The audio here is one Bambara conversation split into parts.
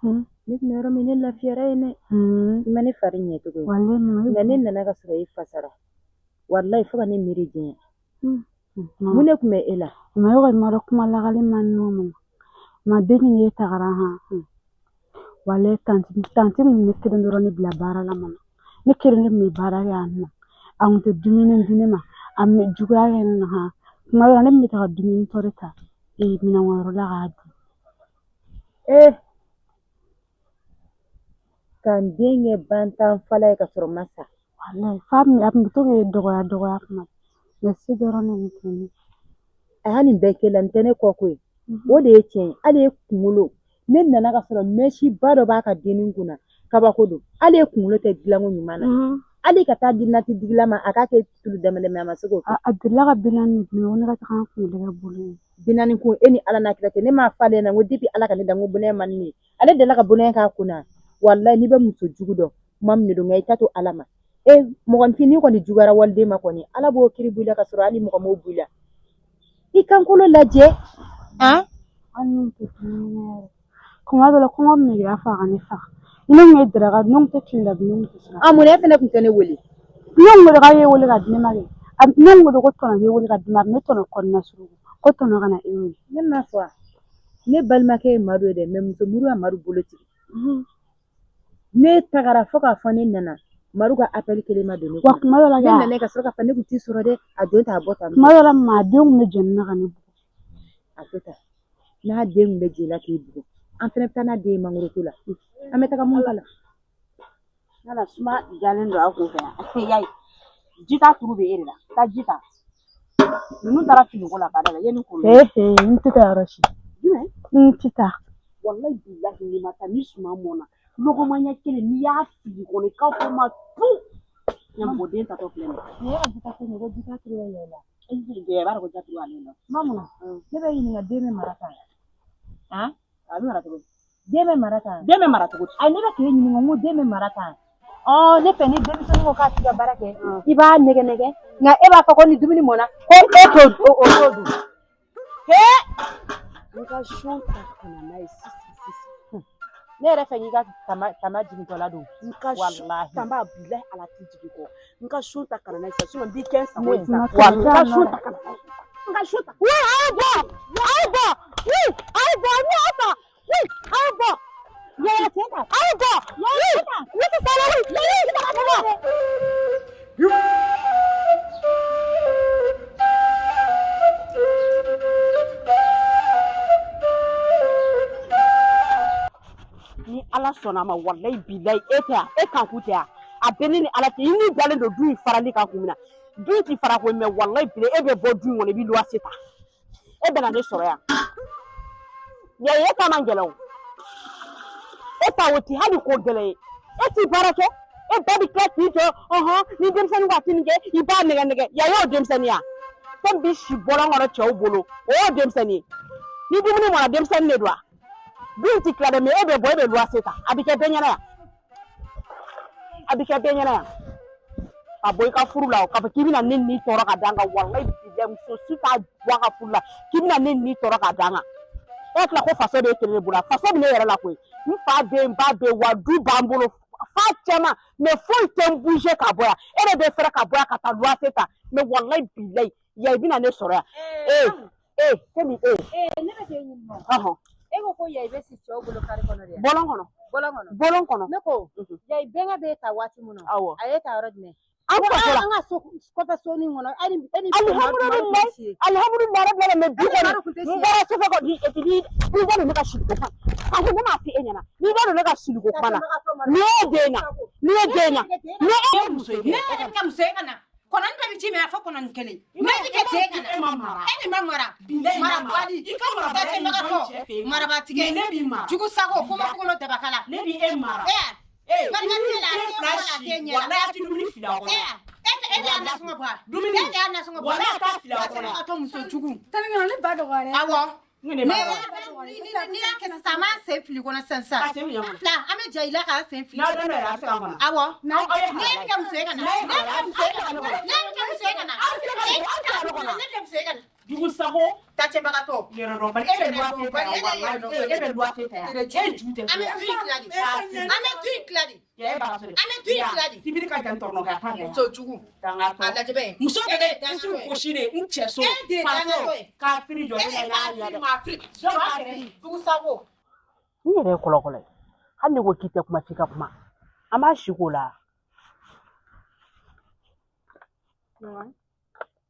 Ne tun bɛ yɔrɔ min, ne lafiyara yen dɛ. I ma ne fari ɲɛ cogo ye. Nka ne nana ka sɔrɔ i fasara. Walayi, fo ka ne miiri janya. Mun de tun bɛ e la? Ma e kɔni ma dɔn kuma lakali man nɔ ma. Ma den min ye tagara han. Walayi, tantie mun ne kelen dɔrɔn ne bila baara la mana. Ne kelen de tun bɛ baara kɛ yan nɔ. A tun tɛ dumuni di ne ma. A tun bɛ juguya kɛ ne na han. Tuma dɔ la ne tun bɛ taga dumuni tɔ de ta minɛnkɔyɔrɔ la k'a dun. Ee, ka n den kɛ bantan fala ye ka sɔrɔ ma sa. Walayi, f'a a tun bɛ to k'e dɔgɔya dɔgɔya kuma bɛɛ. Mais se dɔrɔn de tun tɛ ne. A y'a nin bɛɛ kɛ la, n tɛ ne kɔ koyi. O de ye tiɲɛ ye. Hali e kunkolo, ne nana ka sɔrɔ mèche ba dɔ b'a ka dennin kunna, kabako don. Hali e kunkolo tɛ dilanko ɲuman na. Hali ka taa di nati digila ma, a k'a kɛ tulu dama dama, a ma se k'o kɛ. A delila ka 40 di ne ma, ko ne ka taga n kunkolo kɛ bolo ye. 40 kun, e ni Ala n'a kira cɛ, ne m'a f'ale ɲɛna ko depuis Ala ka ne da, n ko bonɛ man di ne ye. Ale delila ka bonɛ k'a kunna. Walayi, n'i bɛ muso jugu dɔn, kuma min de don, nka i ta to Ala ma. E mɔgɔninfin, n'i kɔni juguyara waliden ma kɔni, Ala b'o kiri b'i la ka sɔrɔ hali mɔgɔ m'o b'i la. I kankolo lajɛ. Han? Hali n'u tɛ dumuni kɛ yɛrɛ. Kuma dɔ la kɔngɔ bɛ i b'a fɔ a ka ne faga. Ni ne tun ye daraka dun, ne tun tɛ tilela dun, ne tun tɛ suraka. A mun e fɛnɛ tun tɛ ne wele? Ne kun ko k'a ye wele ka di ne ma kɛ. Ne kun ko ko tɔnɔ b'e wele ka di ne ma, a bɛ ne tɔnɔ kɔnɔna suruku ko tɔnɔ ka na e wele. Ne m'a fɔ a. Ne balimakɛ ye Madu ye dɛ, mais muso muru ya Madu bolo tigɛ. Ne tagara fo k'a fɔ ne nana, Madu ka appel kelen ma don ne Wa kuma dɔ la Ne nana ka sɔrɔ k'a fɔ ne tun t'i sɔrɔ dɛ, a don ta a bɔ tan. Kuma dɔ la maa den tun bɛ jɛn ne na ka ne bugɔ. A to tan. N'a den tun bɛ jɛn la k'i bugɔ, an fɛnɛ bɛ taa n'a den ye mangoroto la. An bɛ taga mun kala? Nana suma jalen don a kun fɛ yan. Yayi, ji ta turu bɛ e de la. Taa ji ta. Ninnu taara finiko la baara la yanni k'olu. Ee n tɛ taa yɔrɔ si. Jumɛn? N tɛ taa. Walayi bilahi, n'i ma taa ni suman mɔnna, lɔgɔma ɲɛ kelen n'i y'a fili kɔnɔ i k'a fɔ ma tu. Ɲamɔgɔ den tatɔ filɛ nin ye. Nin ye ka ji ta ko ji ta turu yɛlɛ la. E jɛ, i b'a dɔn ko jaturu ale nɔ. Mamu, ne bɛ ɲininka, den bɛ mara tan? Han? A bɛ mara cogo di? Den bɛ mara tan? Den bɛ mara cogo di? Ayi, ne bɛ k'e ɲininka, n ko den bɛ mara tan. Ɔ, ne fɛ ni denmisɛnnin ko k'a t'i ka baara kɛ, i b'a nɛgɛ nɛgɛ, nka e b'a fɔ ko ni dumuni mɔna ko e t'o o t'o dun. He! N ka son ta ka na n'a ye sisan sisan. Ne yɛrɛ fɛ k'i ka tama tama jigintɔla don. N ka son Walahi. Tanba bilahi ala t'i jigin kɔ. N ka son ta ka na n'a ye sisan, sinon n b'i kɛ n sago ye sisan. Walahi. N ka son ta ka na n'a ye. N ka son ta. Oui, a ye bɔ! A ye bɔ! Oui, a ye bɔ! Ne y'a ta! Oui, a ye bɔ! Yaya sen ta. A ye bɔ! Oui, ne tɛ s'a la, oui! Oui, bɔ! Ni Ala sɔnna a ma, walayi bilayi, e tɛ yan, e kan kun tɛ yan. A bɛ ne ni Ala cɛ, i ni dalen don du in farali kan kun min na, du in ti fara koyi, mais walayi bilayi, e bɛ bɔ du in kɔnɔ, i bɛ luwanse ta, e bɛna ne sɔrɔ yan. Yayi, e ta man gɛlɛn o, e ta o ti hali ko gɛlɛn ye. E ti baara kɛ, e ba bɛ tila k'i jɔ ɔhɔn ni denmisɛnnin ko a ti nin kɛ, i b'a nɛgɛ nɛgɛ. Yayi, y'o denmisɛnnin ya fɛn bi si bɔlɔn kɔnɔ cɛw bolo, o y'o denmisɛnnin ye. Ni dumuni mɔna, denmisɛnnin de don wa? Du in ti tila dɛ, mais e bɛ bɔ, e bɛ luwanse ta, a bɛ kɛ bɛɛ ɲɛna yan, a bɛ kɛ bɛɛ ɲɛna yan. Ka bɔ i ka furu la, k'a fɔ k'i bɛna ne ni tɔɔrɔ ka d'an kan, walayi bilayi, muso si t'a bɔ a ka furu la k'i bɛna ne ni tɔɔrɔ ka d'an kan. E tila ko faso b'e kelen de bolo, faso bɛ ne yɛrɛ la koyi. N fa bɛ yen, n ba bɛ yen, wa du b'an bolo fa cɛman, mais foyi tɛ n bouger ka bɔ yan. E de bɛ fɛrɛ ka bɔ yan ka taa luwanse ta, mais walayi bilayi, yan i bɛna ne sɔrɔ yan. Ee ee, fɛn min e. Ee, ne bɛ k'e ɲininka. Ɔhɔn. E ko ko Yayi bɛ si cɛw bolo kari kɔnɔ de. Bɔlɔn kɔnɔ. Bɔlɔn kɔnɔ. Bɔlɔn kɔnɔ. Ne ko Yayi bɛnkɛ b'e ta waati min na. Awɔ. A ye ta yɔrɔ jumɛn? An faso la. An ka so kɔfɛ sonin kɔnɔ. E ni e ni Alihamudulilayi, alihamudulilayi rabbil alamin, bi kɔni n bɔra sofɛ kɔ ni et puis n'i da don ne ka siliko kuma na, a ko ne m'a fɔ e ɲɛna, n'i da don ne ka siliko kuma na, n'i ye den na, n'i ye den na, n'i ye muso ye, ne yɛrɛ bɛ kɛ muso ye ka na kɔnɔni bɛɛ bɛ ji min a fɔ kɔnɔni kelen ne bɛ kɛ cɛ ka na, e ni ma mara marabali i ka marabatigi marabatigi ne b'i mara jugu sago kuma kolo dabakala ne b'i e mara e barika tɛ la a tɛ mɔgɔ la a tɛ ɲɛ la walayi a ti dumuni fili a kɔnɔ e de y'a nasɔngɔ bɔ dumuni e de y'a nasɔngɔ bɔ walayi a t'a fili a kɔnɔ a to muso jugu Tani ne ba dɔgɔyara. Awɔ. Ne ba N'i y'a kɛ sisan, an b'an sen fili kɔnɔ sisan sisan. Ka sen fili kɔnɔ. Fila, an bɛ jɛ i la k'an sen fili. N'a dɔn yɛrɛ, a bɛ se k'an kɔnɔ. Awɔ. N'aw ye Ne bɛ kɛ muso ye ka na. Ne bɛ kɛ muso ye ka na. Ne bɛ kɛ muso ye ka na. Ne bɛ muso ye ka na. Jugu sago. Tacɛbagatɔ. Yɛrɛdɔnbali. E bɛ luwanse ta yan, walahi. E bɛ luwanse ta yan. E ju tɛ An bɛ du in tila de. An bɛ du in tila de. An bɛ du in tila de. Sibiri ka jan tɔrɔnɔ kɛ a t'a kɛ. Muso jugu. Dangatɔ. A lajɛ bɛ. Muso E bɛ de ye ne dangatɔ ye. gosi de n cɛ so. E de ye dangatɔ ye. Kafiri jɔ E ne de ye la y'a kafiri maafiri. Jugu sago. N yɛrɛ ye kɔlɔkɔlɔ ye. Hali ne ko k'i tɛ kuma f'i ka kuma. An b'a si k'o la.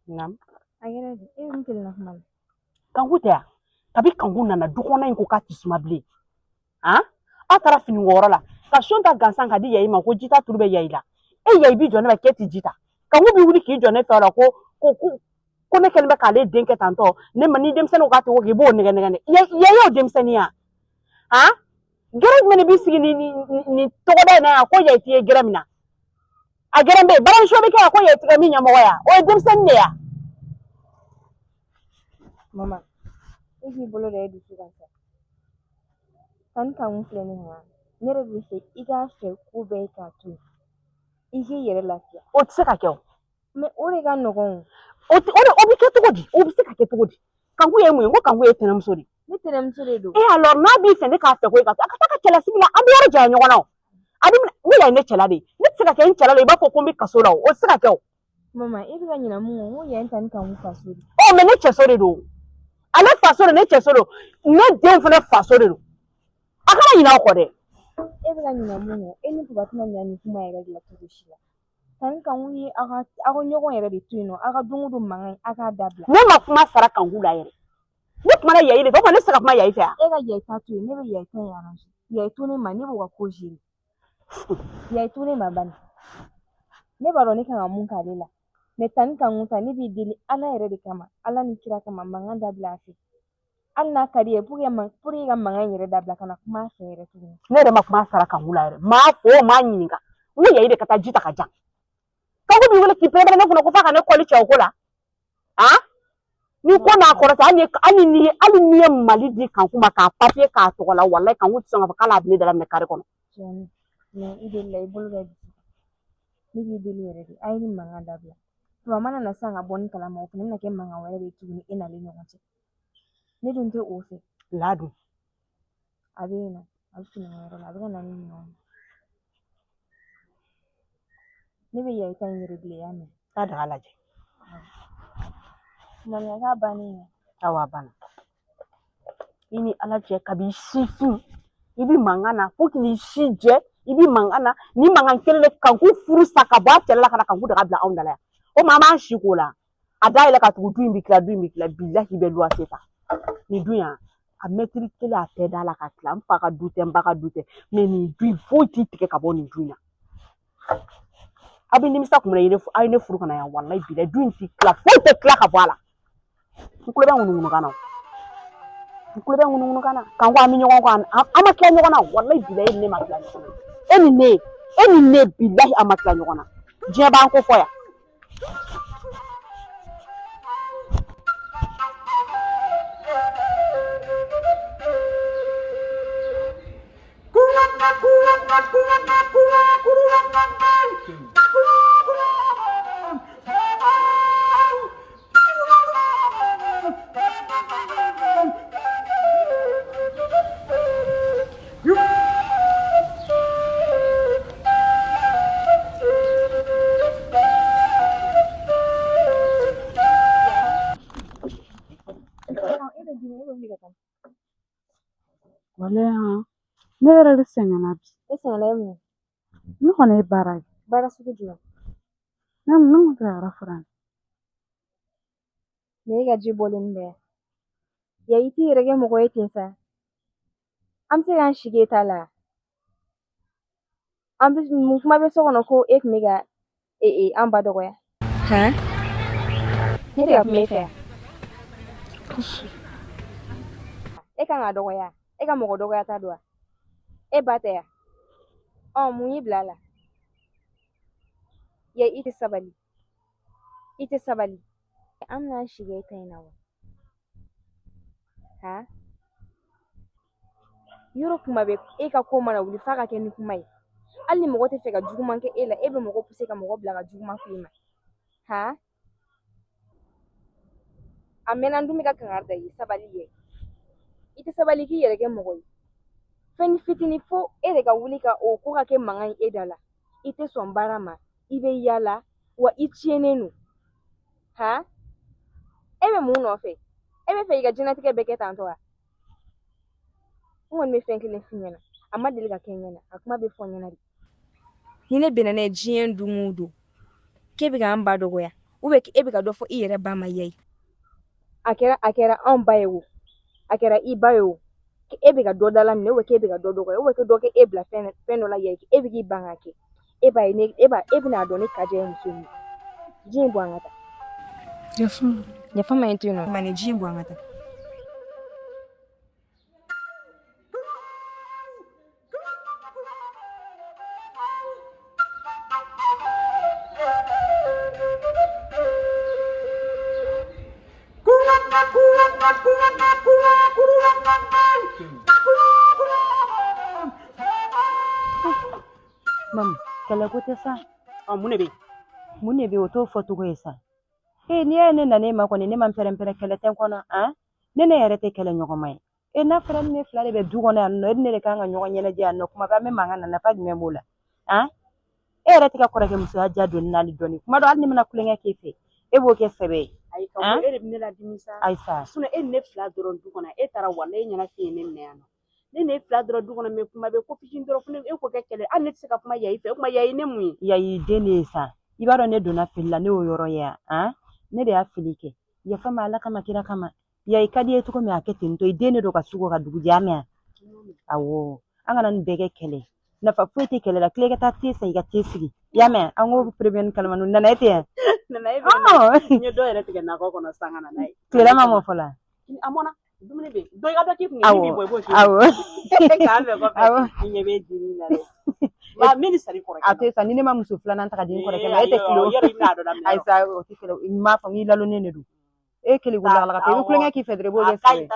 Naamu. A kɛra di? E bɛ mun kelen na kuma la? Kanku tɛ yan. Kabi Kanku nana du kɔnɔ in ko k'a tɛ suma bilen. Han? Aw taara finiko la ka son ta gansan ka di Yayi ma ko jita tulu bɛ Yayi la. E Yayi b'i jɔ ne la k'e tɛ ji ta. Kanku b'i wuli k'i jɔ ne fɛ o la ko ko ko ko ne kɛlen bɛ k'ale den kɛ tantɔ ne ma ni denmisɛnninw k'a tɛ ko k'i b'o nɛgɛ nɛgɛ ne. Yayi y'o denmisɛnnin ya. Han? Gɛrɛ jumɛn de b'i sigi ni ni ni tɔgɔda in na yan ko Yayi t'i ye gɛrɛ min na? A gɛrɛ bɛ yen baramuso bɛ kɛ yan ko Yayi tɛ kɛ min ɲɛmɔgɔ ya. O ye denmisɛnnin de ya. Mama, e k'i bolo da i dusu kan sa. Tani Kanku filɛ nin ye ne yɛrɛ de fɛ i k'a fɛ ko bɛɛ ye k'a to yen. I k'i yɛrɛ lafiya. O tɛ se ka kɛ o. Mɛ o de ka nɔgɔn o. O o de o bɛ kɛ cogo di? O bɛ se ka kɛ cogo di? Kanku ye mun ye? N ko Kanku ye tɛnɛmuso de ye. Ne tɛnɛmuso de don. E alors n'a b'i fɛ ne k'a fɛ ko e ka to a ka taa ka cɛlasigi la an bɛ yɔrɔ janya ɲɔgɔn na o. A bɛ ne y'a ye ne cɛla de ye. Ne tɛ se ka kɛ n cɛla la i b'a fɔ ko n bɛ kaso la o. O tɛ se ka kɛ o. Mama, e bɛ ka ɲinɛ mun kɔ? N ko yan Tani Kanku faso de. Ɔ mɛ ne cɛso de don. Ale faso de ne cɛso don. Ne denw fana faso de don. A kana ɲinɛ aw kɔ dɛ. E bɛ ka ɲinɛ mun kɔ? E ni papa tɛna ɲa nin kuma yɛrɛ de la cogo si la. Tani Kanku ye aw ka aw ka ɲɔgɔn yɛrɛ de to yen nɔ. Aw ka don o don mankan ye, aw k'a dabila. Ne ma kuma sara Kanku la yɛrɛ. Ne kumana Yayi de fɛ o tuma ne tɛ se ka kuma Yayi fɛ wa? E ka Yayi ta to yen, ne bɛ Yayi ta in arranger. Yayi to ne ma, ne b'o ka ko gérer. Yayi to ne ma bani. Ne b'a dɔn ne kan ka mun k'ale la. Mɛ Tani Kanku ta ne b'i deli Ala yɛrɛ de kama, Ala ni kira kama, mankan dabila a fɛ. Hali n'a ka di ye pour que ka mankan in yɛrɛ dabila ka na kuma a fɛ yɛrɛ tuguni. Ne yɛrɛ ma kuma sara Kanku la yɛrɛ. Maa fo maa ɲininka. N ko Yayi de ka taa ji ta ka jan. Kanku b'i wele k'i pɛrɛn ne kunna ko f'a ka ne kɔli cɛ o ko la. Han? Ni ko n'a kɔrɔ tɛ hali n'i ye Mali di Kanku ma k'a papiye k'a tɔgɔ la walayi Kanku tɛ sɔn k'a fɔ k'ale a bɛ ne dala minɛ kare kɔnɔ. Tiɲɛ mɛ i delila i bolo bɛ dusu. Ne b'i deli yɛrɛ de, a ye nin mankan dabila. Papa mana na sisan ka bɔ ni kalama o fana bɛna kɛ mankan wɛrɛ de ye tuguni e n'ale ɲɔgɔn cɛ. Ne dun tɛ o fɛ. Ladon. A bɛ yen nɔ, a bɛ finiko yɔrɔ la, a bɛ ka na ni minɛnw ye. Ne bɛ Yayi ta in yɛrɛ bilen, i y'a mɛn? Taa daga lajɛ. Mami, a k'a bannen ye. Awɔ a banna. I ni Ala cɛ kabi sifin i bi mankan na fo k'i si jɛ i bi mankan na ni mankan kelen de Kanku furu sa ka bɔ a cɛla la ka na Kanku daga bila anw da la yan. O ma an b'an si k'o la. A da yɛlɛ ka tugu du in bi tila du in bi tila bilahi bɛ luwanse ta. Nin du yan a mɛtiri kelen a tɛ da la ka tila n fa ka du tɛ n ba ka du tɛ mɛ nin du in foyi t'i tigɛ ka bɔ nin du in na. Aw bɛ nimisa kun min na aw ye ne furu ka na yan walayi bilahi du in ti tila foyi tɛ tila ka bɔ a la. N tulo bɛ ŋunuŋunukan na n tulo bɛ ŋunuŋunukan na Kanku an bɛ ɲɔgɔn kɔ an ma tila ɲɔgɔn na walayi bilahi e ni ne ma tila ɲɔgɔn na e ni ne e ni ne bilahi an ma tila ɲɔgɔn na diɲɛ b'an ko fɔ yan. Walayi han, ne yɛrɛ de sɛgɛnna bi. E sɛgɛnna e mun ye? Ne kɔni ye baara kɛ. Baara sugu jumɛn? Ne kun tɛ ka yɔrɔ furan. Mɛ e ka ji bɔlen bɛ yan. Ya i t'i yɛrɛ kɛ mɔgɔ ye ten sa. An bɛ se k'an sigi e ta la. An bɛ mun kuma bɛ so kɔnɔ ko e tun bɛ ka an ba dɔgɔya. Han? Ne tɛ ka kuma e fɛ yan. E kan ka dɔgɔya. E ka mɔgɔ dɔgɔya ta don wa? E ba tɛ yan. Ɔ mun y'i bila a la? Ya i tɛ sabali. I tɛ sabali. An bɛna sigi e ta in na wa? Han? Yɔrɔ kuma bɛ e ka ko mana wuli f'a ka kɛ ni kuma ye. Hali ni mɔgɔ tɛ fɛ ka juguman kɛ e la, e bɛ mɔgɔ pousser ka mɔgɔ bila ka juguman f'i ma. Han? A mɛnna n dun bɛ ka kangari da i ye, sabali ye. I tɛ sabali k'i yɛrɛ kɛ mɔgɔ ye. Fɛn fitinin fo e de ka wuli ka o ko ka kɛ mankan ye e da la. I tɛ sɔn baara ma, i bɛ yaala, wa i tiɲɛnen don. Han? E bɛ mun nɔfɛ? E bɛ fɛ i ka diɲɛlatigɛ bɛɛ kɛ tantɔ wa? N kɔni bɛ fɛn kelen f'i ɲɛna. A ma deli ka kɛ n ɲɛna, a kuma bɛ fɔ n ɲɛna de. Ni ne bɛnna n'a ye diɲɛ don o don, k'e bɛ k'an ba dɔgɔya, ou bien k'e bɛ ka dɔ fɔ i yɛrɛ ba ma yayi. A kɛra anw ba ye o, a kɛra i ba ye o, e bɛ ka dɔ dala minɛ, ou bien k'e bɛ ka dɔ dɔgɔya, ou bien ko dɔ k'e bila fɛn dɔ la yayi, e bɛ k'i ban k'a kɛ. E b'a ye ne e b'a e bɛna dɔn ne Kaja ye muso min ye. Ji in bɔ an ka taa. Yafa. Yafa ma in to yen nɔ. Ma ni ji in bɔ an ka taa. Mamu, kɛlɛ ko tɛ sa. Ɔ, mun de bɛ yen? Mun de bɛ yen, o t'o fɔ cogo ye sa. Ee, n'i y'a ye ne nana e ma kɔni, ne ma n pɛrɛn-pɛrɛn, kɛlɛ tɛ n kɔnɔ, han? Ne yɛrɛ tɛ kɛlɛ ɲɔgɔnma ye. E n'a fɔra ne fila de bɛ du kɔnɔ yan nɔ, e ni ne de kan ka ɲɔgɔn ɲɛnajɛ yan nɔ, kuma bɛɛ an bɛ mankan na, nafa jumɛn b'o la? Han? E yɛrɛ tɛ ka kɔrɔkɛ musoya diya don ne na hali dɔɔni. Kuma dɔ hali ne mana kulonkɛ k'e fɛ, e b'o kɛ sɛbɛ ye. Ayi, ka bɔ e de bɛ ne ladimi sa. Ayi sa. Sinon e ni ne fila dɔrɔn du kɔnɔ, e taara wala e ɲɛna fi ye ne minɛ yan nɔ. Ne ni e fila dɔrɔn du kɔnɔ, mɛ kuma bɛ ko fitinin dɔrɔn fo e ko kɛ kɛlɛ. Hali ne tɛ se ka kuma Yayi fɛ. O kuma Yayi ne mun ye? Yayi den de ye sa. I b'a dɔn ne donna fili la, ne y'o yɔrɔ ye yan. Han? Ne de y'a fili kɛ. Yafa ma Ala kama, kira kama. Yayi ka di i ye cogo min a kɛ ten tɔ. I den de don ka su ko ka dugu jɛ, a mɛn? Awɔ. An kana nin bɛɛ kɛ kɛlɛ. Nafa foyi tɛ kɛlɛ la. Tile ka taa te san, i ka te sigi. I y'a mɛn? An k'o premier kalamani nana e tɛ yan. Nana e bɛ n ye dɔ yɛrɛ tigɛ nakɔ kɔnɔ sisan ka na n'a ye. Tilela ma mɔ fɔlɔ. A mɔna. Dumuni bɛ yen. Dɔ i ka dɔ k'i kun ye, min b'i bɔ i b'o k'i kun. Awɔ. K'an bɛn kɔfɛ. Awɔ. I ɲɛ bɛ dimi na dɛ. Ba min ni sari kɔrɔkɛ. A tɛ sa, ni ne ma muso filanan ta ka di n kɔrɔkɛ ma, e tɛ kilo. Yɔrɔ i bɛna a dɔ daminɛ. Ayi sa, o tɛ kɛlɛ. N m'a fɔ n k'i lalonnen de don. E kelen ko lagalagatɔ, i bɛ kulonkɛ k'i fɛ dɔrɔn, i b'o kɛ sɛbɛ ye.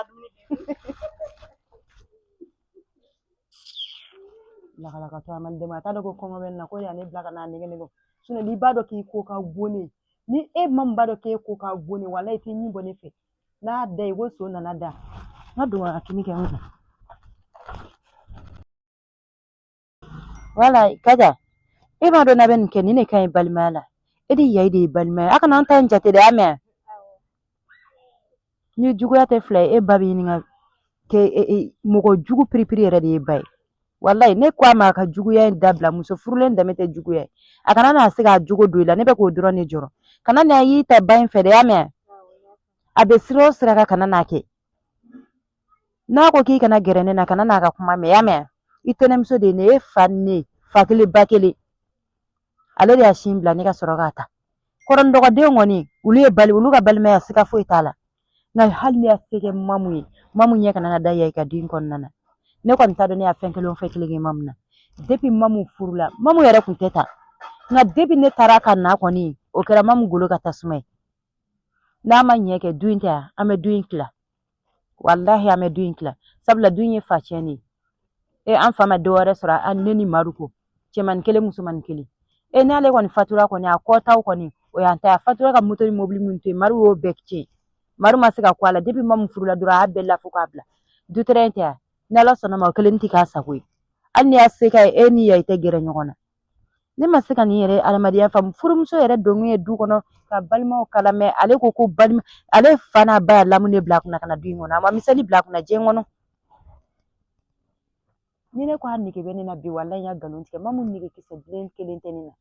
Lagalagatɔ a man dɛmɛ, a t'a dɔn ko kɔngɔ bɛ n na, ko de y'a ne bila ka n'a nɛgɛ nɛgɛ. Sinon n'i b'a dɔn k'i ko ka go ne, ni e ma min b'a dɔn k'e ko ka go ne, walayi i t'i ɲin bɔ ne fɛ. N'a da ye ko so nana da, n ka don ka kini kɛ n kun. Wala Kaja, e b'a dɔn n'a bɛ nin kɛ, nin de ka ɲi balimaya la. E de Yayi de ye balimaya ye. A kana an ta in jate dɛ, a mɛn. Ni juguya tɛ fila ye, e ba bɛ ɲini ka kɛ mɔgɔ jugu piripiri yɛrɛ de ye ba ye. Walayi ne ko a ma a ka juguya in dabila, muso furulen danbe tɛ juguya ye. A kana n'a se k'a jogo don i la, ne bɛ k'o dɔrɔn de jɔrɔ. Kana n'a y'i ta ba in fɛ dɛ, y'a mɛn. A bɛ sira o sira kan, kana n'a kɛ. N'a ko k'i kana gɛrɛ ne na, kana n'a ka kuma mɛn, y'a mɛn. I tɛnɛmuso de ye ne ye, e fa ni ne fa kelen ba kelen. Ale de y'a sin bila ne ka sɔrɔ k'a ta. Kɔrɔ ni dɔgɔden kɔni, olu ye bali, olu ka balimaya siga foyi t'a la. Nka hali ne y'a se kɛ Mamu ye, Mamu ɲɛ kana na da Yayi ka den kɔnɔna na. Ne kɔni t'a dɔn ne y'a fɛn kelen o fɛn kelen kɛ Mamu na. Depuis Mamu furula, Mamu yɛrɛ kun tɛ ta. Nka depuis ne taara ka na kɔni, o kɛra Mamu golo ka tasuma ye. N'a ma ɲɛ kɛ du in tɛ yan, an bɛ du in tila. Walahi an bɛ du in tila. Sabula du in ye fa tiɲɛni ye. E an fa ma dɔ wɛrɛ sɔrɔ an ne ni Madu ko. Cɛmannin kelen, musomannin kelen. E n'ale kɔni fatura kɔni, a kɔtaw kɔni, o y'an ta ye. A fatura ka moto ni mobili min to yen, Madu y'o bɛɛ tiɲɛ. Madu ma se ka ku a la. Depuis Mamu furula dɔrɔn, a y'a bɛɛ lafu k'a bila. Dutɛrɛn tɛ yan. Ni Ala sɔnna ma, o kelen tɛ k'a sago ye. Hali n'i y'a se k'a ye, e ni Yayi tɛ gɛrɛ ɲɔgɔn na. Ne ma se ka nin yɛrɛ adamadenya faamu. Furumuso yɛrɛ donkun ye du kɔnɔ ka balimaw kala, mɛ ale ko ko balima, ale fa n'a ba y'a lamu de bila a kunna ka na du in kɔnɔ. A ma misali bila a kunna diɲɛ kɔnɔ. Ni ne ko a nege bɛ ne na bi, walayi n ya nkalon tigɛ. Mamu nege kisɛ bilen kelen tɛ ne na.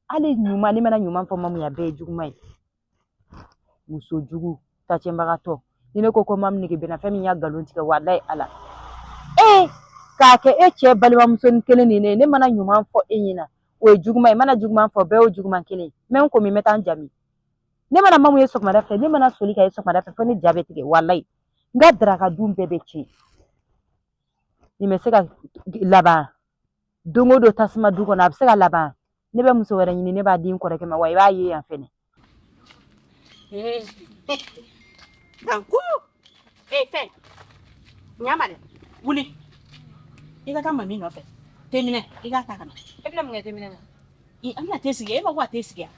Hali ɲuman, ne mana ɲuman fɔ Mamu ye, a bɛɛ ye juguman ye. Muso jugu, tacɛnbagatɔ. Ni ne ko ko Mamu nege bɛ n na, fɛn min y'a nkalon tigɛ, walayi Ala. Ee, k'a kɛ e cɛ balimamusonin kelen ni ne ye, ne mana ɲuman fɔ e ɲɛna, o ye juguman ye. N mana juguman fɔ, bɛɛ y'o juguman kelen ye. N bɛ n ko min, n bɛ taa n jaabi. Ne mana Mamu ye sɔgɔmada fɛ, ne mana soli ka ye sɔgɔmada fɛ, fo ne ja bɛ tigɛ, walayi. N ka daraka dun bɛɛ bɛ tiɲɛ. Nin bɛ se ka laban don o don tasuma du kɔnɔ, a bɛ se ka laban. Ne bɛ muso wɛrɛ ɲini, ne b'a di n kɔrɔkɛ ma, wa i b'a ye yan fɛnɛ. Kanku! Ee fɛn, ɲa ma dɛ, wuli. I ka taa mami nɔfɛ. Te minɛ, i k'a ta ka na. E bɛna mun kɛ te minɛ na? I an bɛna te sigi, e ma ko ka te sigi yan.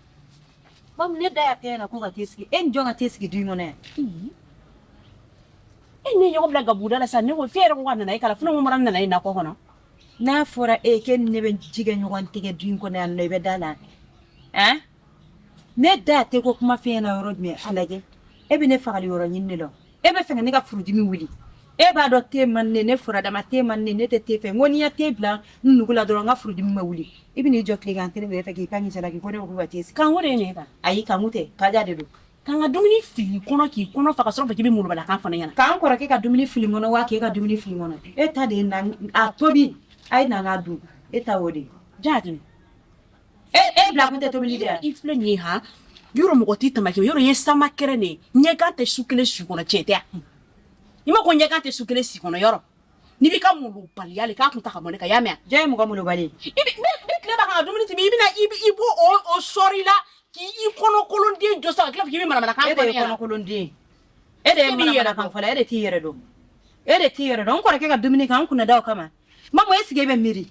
Mamu, ne da y'a f'e ɲɛna ko ka te sigi. E ni jɔn ka te sigi du in kɔnɔ yan? E ne ɲɔgɔn bila gabuguda la sa, ne ko f'e yɛrɛ ko ka nana e kala fo ne ko mara nana e nakɔ kɔnɔ. N'a fɔra e k'e ni ne bɛ ji kɛ ɲɔgɔn tɛgɛ du in kɔnɔ yan nɔ, i bɛ da la han? Ne da tɛ ko kuma f'e ɲɛna yɔrɔ jumɛn? A lajɛ, e bɛ ne fagali yɔrɔ ɲini de la. E bɛ fɛ ka ne ka furudimi wuli. E b'a dɔn te man ne, ne furadama te man ne, ne tɛ te fɛ. N ko n'i ya te bila n nugu la dɔrɔn, n ka furudimi bɛ wuli. I bɛ n'i jɔ tilegan kelen de fɛ k'i pan k'i jalaki ko ne ko k'u ka te sigi. Kanko de ye nin ye tan. Ayi, kanku tɛ, kaja de don. K'an ka dumuni fili i kɔnɔ k'i kɔnɔ fa ka sɔrɔ fɛ k'i bɛ molobalikan fɔ ne ɲɛna. K'an kɔrɔkɛ ka dumuni fili n kɔnɔ wa k'e ka dumuni fili n kɔnɔ? E ta de ye na a tobi, a ye na n k'a dun. E ta y'o de ye. Jaa tunu. E bila kun tɛ tobili de yan. I filɛ nin ye han, yɔrɔ mɔgɔ t'i tamaki, yɔrɔ ye sama kɛrɛ de ye. Ɲɛgan tɛ su kelen si kɔnɔ, tiɲɛ tɛ yan? I ma ko ɲɛgan tɛ su kelen si kɔnɔ yɔrɔ. N'i b'i ka molobaliya le k'a kun ta ka bɔ ne kan, i y'a mɛn? Jɔn ye mɔgɔ molobali ye? I bɛ ne tile b'a kan ka dumuni tobi, i bɛna i b'o o sɔri la k'i kɔnɔkolonden jɔ sa ka tila k'i bɛ manamanakan E fɔ de ne ye ɲɛna. kɔnɔkolonden. E de ye E b'i yɛrɛ manamanakan fɔla, e de t'i yɛrɛ dɔn. E de t'i yɛrɛ dɔn. N kɔrɔkɛ ka dumuni kɛ, an kunna da o kama. Mamu, est ce que e bɛ miiri?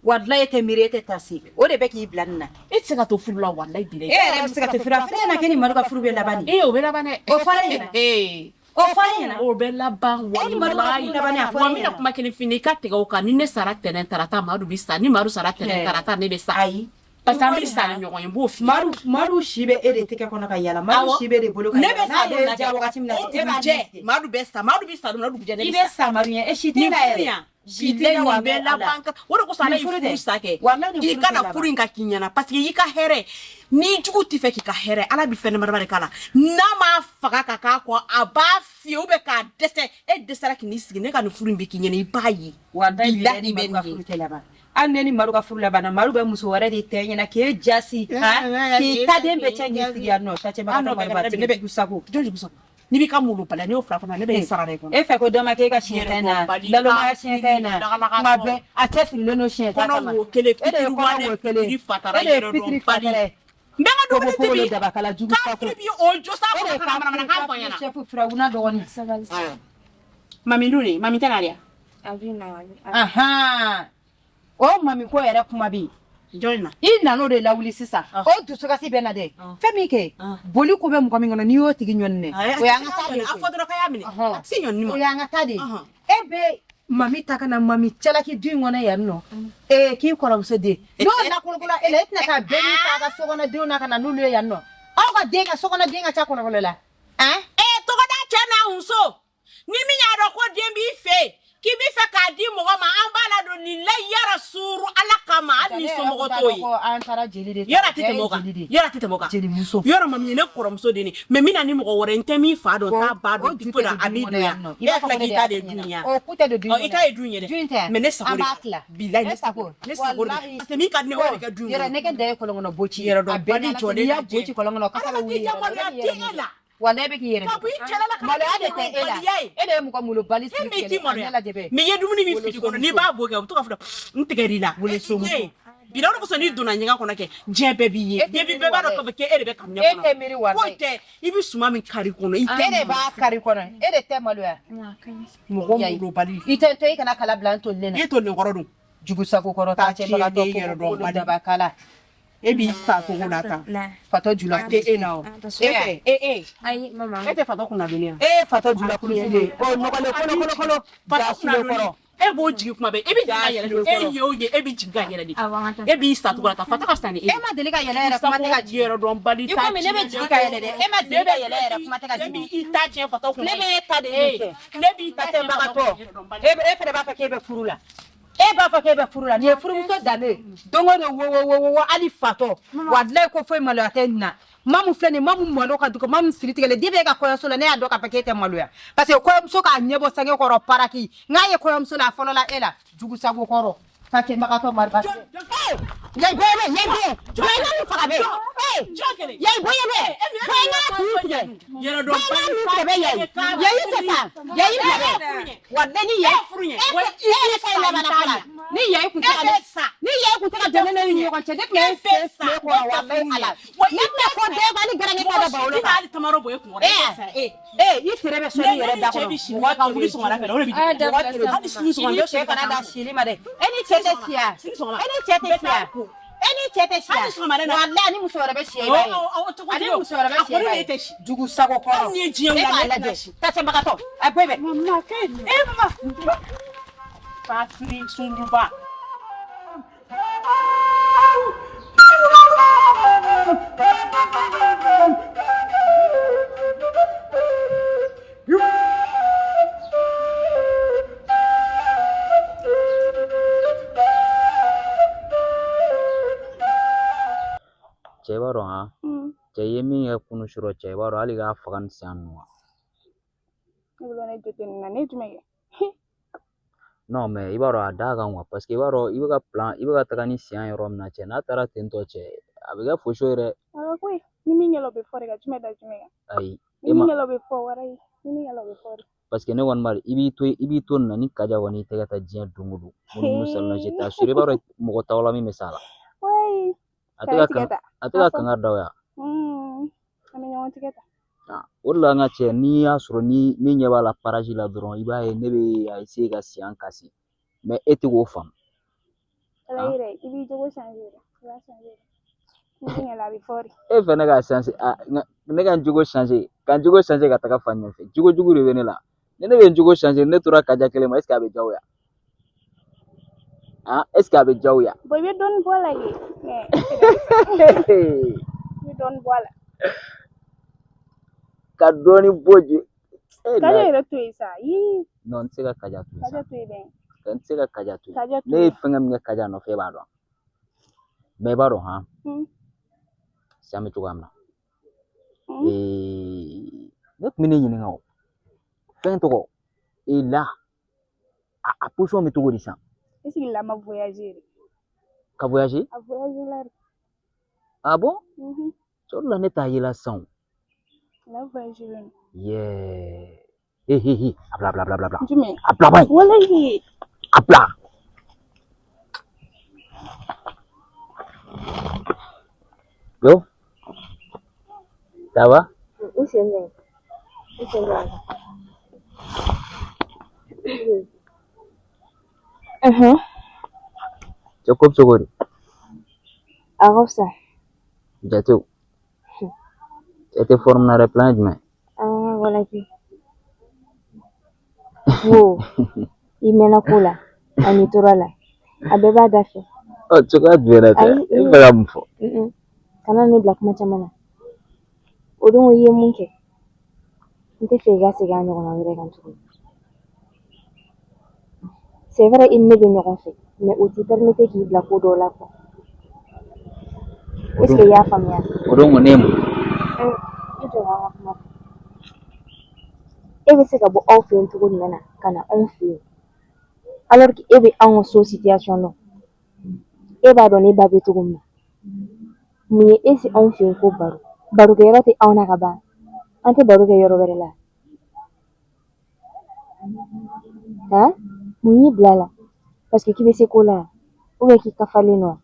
Walayi e tɛ miiri, e tɛ taa se. O de bɛ k'i bila nin na. E tɛ se ka to furu la, walayi bilayi. E yɛrɛ bɛ se ka to furu la. Fo ne ɲɛna k'e ni Madu ka furu bɛ laban nin. Ee, o bɛ laban dɛ. O fɔra e ɲɛna. Ee. O fɔra e ɲɛna. O bɛ laban. E ni Madu ka furu walayi. laban, a fɔra Wa e n bɛna ɲɛna. kuma kelen f'i ɲɛna, i ka tigɛ o kan. Ni ne sara tɛnɛn tarata, Madu bɛ sa. Ni Madu sara tɛnɛn tarata, ne bɛ sa. Ayi. Parce que an bɛ sa ni ɲɔgɔn ye, n b'o f'i ye. Madu si bɛ e de tɛgɛ kɔnɔ ka yala. Madu Awɔ. si bɛ de bolo ka Ne yala. bɛ sa N'a don ye min na diya wagati min na, o e b'a dugujɛ ɲɛsigi. Madu bɛ sa, Madu bɛ sa don min na, o dugujɛ ne I bɛ bɛ sa. sa Madu ɲɛ. E si t'i Nin la furu yɛrɛ. yan, Si t'i bilayi la nin walayi bɛ Ala. laban ka o de kosɔn Ala Nin ye furu furu tɛ. sa kɛ. Walayi nin I furu tɛ kana laban. furu in ka k'i ɲɛna parce que i ka hɛrɛ n'i jugu t'i fɛ k'i ka hɛrɛ, Ala bɛ fɛn damadama de k'a la. N'a m'a faga ka k'a kɔ, a b'a fiyɛ ou bien k'a dɛsɛ. E dɛsɛra k'i n'i sigi, ne ka nin furu in bɛ k'i ɲɛna, i b'a ye. Walayi Bilahi bilayi ni bɛ Madu ka nin ye. furu tɛ laban. Hali ne ni Madu ka furu labanna, Madu bɛ muso wɛrɛ de tɛ ɲɛna k'e jasi. Han? K'i ta den bɛɛ cɛ k'i sigi yan nɔ. Ah Tacɛbagatɔ non, Madu ba ne bɛ jugu sago. Jɔn jugu sago? N'i b'i ka molobaliya, n'i y'o fila fana, ne bɛ n sara dɛ kɔnɔ. E fɛ ko dɔ ma k'e ka siɲɛ ta in na, Yɛrɛdɔnbali, nalomaya siɲɛ ta in na, lagalagatɔ. kuma bɛɛ a cɛsirilen don siɲɛ ta Kɔnɔ kama. wo kelen, E de ye fitiri kɔnɔ wale, wo kelen. fitiri fatara, E de ye fitiri yɛrɛdɔnbali. fatara ye. N bɛ n ka Pogo dumuni pogo tobi. dabakala jugu sako. Kafiri bi o jɔ sa E de ye kɔnɔ ka na manamanakan fɔ n kafiri ɲɛna. chef Firawuna dɔgɔnin. Mami dun de, mami tɛ na de ya? Ahan. O mami ko yɛrɛ kuma bɛ yen. Jɔn na? I nan'o de lawuli sisan. O dusukasi bɛ na dɛ. Fɛn min kɛ, boli ko bɛ mɔgɔ min kɔnɔ, n'i y'o tigi ɲɔni dɛ. O y'an ka taa de ye. A fɔ dɔrɔn k'a y'a minɛ. A tɛ se ɲɔni ma. O y'an ka taa de ye. E bɛ mami ta ka na mami cɛlaki du in kɔnɔ yan nɔ. Ee, k'i kɔrɔmuso den. N'o lakolokola e la, e tɛna taa bɛɛ n'i fa ka sokɔnɔdenw na ka na n'olu ye yan nɔ. Aw ka den ka sokɔnɔden ka ca kɔlɔkɔlɔ la. Han? Ee, tɔgɔda cɛ n'a muso. Ni min y'a dɔn ko den b'i fɛ yen, k'i b'i fɛ k'a di mɔgɔ ma, an b'a ladon lilayi yara suuru Ala kama, hali ni somɔgɔ t'o ye. An taara jeli de ta. Yɔrɔ a tɛ tɛmɛ o kan. Yɔrɔ a tɛ tɛmɛ o kan. Jelimuso. Yɔrɔ mami ye ne kɔrɔmuso den de ye. Mais n bɛna ni mɔgɔ wɛrɛ ye, n tɛ min fa dɔn, n t'a ba O dɔn, ju foyi tɛ dɔn, a don b'i du dun kɔnɔ yan. yan nɔ. E b'a tila k'i ta de dun yan. O ku tɛ don du Ɔ, kɔnɔ. i ta ye dun ye dɛ. Du in tɛ. Mais ne sago An de. b'a tila. Bilayi Ne ne sago. sago. Ne sago de. Walahi. Parce que min ka di ne ye, o de kɛ du in Yɛrɛ kɔnɔ. ne kɛ da ye kɔlɔn kɔnɔ boci. Yɛrɛdɔnbali A bɛɛ n'Ala cɛ, jɔlen n'i y'a lajɛ. boci kɔlɔn kɔnɔ, kasa bɛ Ala wuli k'i yɛrɛ la. maloya E b'i tɛ yɛrɛ e la. Walayi e bɛ k'i yɛrɛ Ka bɔ i cɛla la ka na Maloya de kɛ tɛ e la. molobaliya ye. E de ye mɔgɔ molobali E siri min tigɛ t'i a ɲɛ maloya. lajɛ bɛ. Mais i ye dumuni min fili kɔnɔ, n'i b'a bɔ kɛ, u bɛ to k'a fɔ n tigɛr'i la. Wolosomuso. Ee, bi la o de kosɔn n'i donna ɲɛgɛn kɔnɔ kɛ, diɲɛ bɛɛ b'i ye. E tɛ Diɲɛ miiri bɛɛ b'a dɔn walayi. k'a fɔ k'e de bɛ kabinɛ E kɔnɔ. tɛ miiri walayi. Foyi tɛ, i bɛ suman min kari kɔnɔ, i tɛ E de b'a kari kɔnɔ. E de tɛ maloya. Mɔgɔ Yayi. molobali. I tɛ to i kana kala bila n tolilen na. E to nin kɔrɔ dun. Jugu sago kɔrɔ Taa taa cɛbagatɔ tiɲɛ den yɛrɛ dɔn bali. dabakala. E b'i fa cogo la tan. Fatɔ jula. A tɛ e la o. E tɛ e e. Ayi, mama. E tɛ fatɔ kunnadonni ya? E ye fatɔ jula kulusi de ye. O nɔgɔlen kolo kolo kolo. Fatɔ Jasile kunnadonni. kɔrɔ. E b'o jigin kuma bɛɛ. E bɛ jigin ka yɛlɛ de. E ye o ye, e bɛ jigin ka yɛlɛ de. E b'i sa cogo la tan. Fatɔ ka fisa ni e ye. E ma deli ka yɛlɛ yɛrɛ, kuma tɛ ka jigin. Yɛrɛdɔnbali I komi ne bɛ jigin ka yɛlɛ dɛ. E ma deli ka yɛlɛ yɛrɛ, kuma tɛ ka Ne jigin. b'i ta tiɲɛ fatɔ kunna. Ne bɛ e ta de Ee, ɲini cɛ. ne b'i ta tiɲɛ fatɔ Tatɛbagatɔ. kunna. E fɛnɛ b'a fɔ k'e bɛ furu la. E b'a fɔ k'e bɛ furu la. Nin ye furumuso danbe ye. Don o don wo wo wo wo wo hali fatɔ. Walayi ko foyi maloya tɛ nin na. Mamu filɛ nin ye, Mamu malo ka dugu, Mamu siri tigɛlen. Depuis e ka kɔɲɔso la, ne y'a dɔn k'a fɔ k'e tɛ maloya. Parce que kɔɲɔmuso k'a ɲɛbɔ sange kɔrɔ paraki. N k'a ye kɔɲɔmuso la, a fɔlɔ la e la. Jugu sago kɔrɔ. Tatɛbagatɔ marifa. Yayi bɔ bɛ, yayi bɔ. Bɔ n ka nin faga bɛ. Ee, yayi bɔ bɛ. Bɔ n ka kun tigɛ. Bɔ n ka nun tigɛ bɛ yayi. Yayi tɛ sa. Yayi bila bɛ. Walayi ni yayi. E yɛrɛ ta ye labanna fɔlɔ. Ni yayi kun tɛ ka ni yayi kun tɛ ka jɔ ne ni ɲɔgɔn cɛ, ne tun bɛ n sen file kɔrɔ walayi Ala. Ne tun bɛ ko bɛɛ kan ni garankɛ ta da bawolo I kan. b'ale tamaro bɔ e kun kɔrɔ. E ee, i tere bɛ sɔnni yɛrɛ da Ne ni cɛ kɔnɔ. bɛ si mɔgɔ kan wuli sɔgɔmada fɛ, o de bɛ A jigin. dabila sa. Hali sini I sɔgɔma, ni n bɛ cɛ soli ka kana taa da ko. sili ma dɛ. E ni cɛ tɛ siya. Sini sɔgɔma. E ni cɛ tɛ N bɛ taa siya. ko. E ni cɛ tɛ si Hali sɔgɔmada in na. Walayi ni muso wɛrɛ bɛ si i b'a ye. O cogo Ani muso wɛrɛ bɛ a si i kɔni b'a ne ye. tɛ si. Jugu sago kɔrɔ. Hali ni ye diɲɛ E wuli, b'a ale tɛna lajɛ. si. Tasɛbagatɔ. A bɔ bɛ. Mama, kɛ e mama. Fatiri sunguruba. Cɛ i b'a dɔn han cɛ i ye min kɛ kunun surɔ cɛ i b'a dɔn hali k'a faga ni siyan ninnu wa Ne bolo ne jo tɛ nin na ne ye jumɛn kɛ non mais i b'a dɔn a da kan quoi parce que i b'a dɔn i bɛ ka plan i bɛ ka taga ni siyan yɔrɔ min na cɛ n'a taara ten tɔ cɛ a bɛ kɛ foso ye dɛ a ka koyi ni min kɛla o bɛ fɔ de ka jumɛn da jumɛn kan ayi ni e min ma kɛla o bɛ fɔ wara ye ni min kɛla o bɛ fɔ de parce que ne kɔni b'a dɔn i b'i to i b'i to nin na ni kaja kɔni y'i tɛgɛ ta diɲɛ don o don munumunu salo je t'assure i b'a dɔn mɔgɔ t'aw la min bɛ s'a la wayi a tɛ ka ka tigɛ kan ta a tɛ ka kangari da o ya Mm, an bɛ ɲɔgɔn tigɛ ta o de la n ka cɛ n'i y'a sɔrɔ ni ne ɲɛ b'a la paraji la dɔrɔn i b'a ye ne bɛ a essayer ka siyan kasi mais e tɛ k'o faamu ala yɛrɛ i b'i jogo changer de i b'a changer de ni min kɛla a bɛ fɔ de e fɛnɛ ka changer a ne ka n jogo changer ka n jogo changer ka taga fan ɲɛfɛ jogo jugu de bɛ ne la ni ne bɛ n jogo changer ne tora kaja kelen ma est ce que a bɛ diya o ya ah est ce que a bɛ diya o ya bon i bɛ dɔɔnin bɔ a la yen mais i bɛ dɔɔnin bɔ a la ka dɔɔnin bɔ ju e kaja yɛrɛ to yen sa yii non n tɛ se ka kaja to yen sa kaja to yen dɛ n tɛ se ka kaja to yen kaja to ne ye yen fɛngɛ min kɛ kaja nɔfɛ e b'a dɔn mais i b'a dɔn han sisan bɛ cogoya min na ne tun bɛ ne ɲininka o fɛn tɔgɔ e la a position bɛ cogo di sisan est ce que la ma voyager de ka voyager a voyager la de ah bon Mhm. o de la ne t'a yela sisan o la voyager la yeah he he he a bila a bila a bila a bila jumɛn a bila ban walayi a bila yo ça va N sen bɛ n sen bɛ cɛ ko bɛ cogo di A ka fisa. jatew cɛ tɛ forme na dɛ plan ye jumɛn Ah, walaki. Wo, i mɛnna ko la, ani tora la. A bɛɛ b'a da fɛ. ɔ cogoya jumɛn na tɛ Ayi, e bɛ fɛ ka mun fɔ Mm-mm. Kana ne bila kuma caman na. O don i ye mun kɛ, n tɛ fɛ i ka segin a ɲɔgɔnna wɛrɛ kan tuguni. C'est vrai i ni ne bɛ ɲɔgɔn fɛ, mais o t'i permettre k'i bila ko dɔw la quoi. Est ce que i y'a faamuya? O don kɔni ne ye mun I jɔ an ka kuma fɔ. E bɛ se ka bɔ aw fɛ yen cogo jumɛn na ka na anw fɛ yen alors que e bɛ anw ka so situation dɔn. E b'a dɔn ne ba bɛ cogo min na. Mun ye e se anw fɛ yen ko baro? Barokɛyɔrɔ tɛ anw na ka ban. An tɛ baro kɛ yɔrɔ wɛrɛ la. Han? Mun y'i bila a la? Parce que k'i bɛ se ko la ou bien k'i kafalen don wa?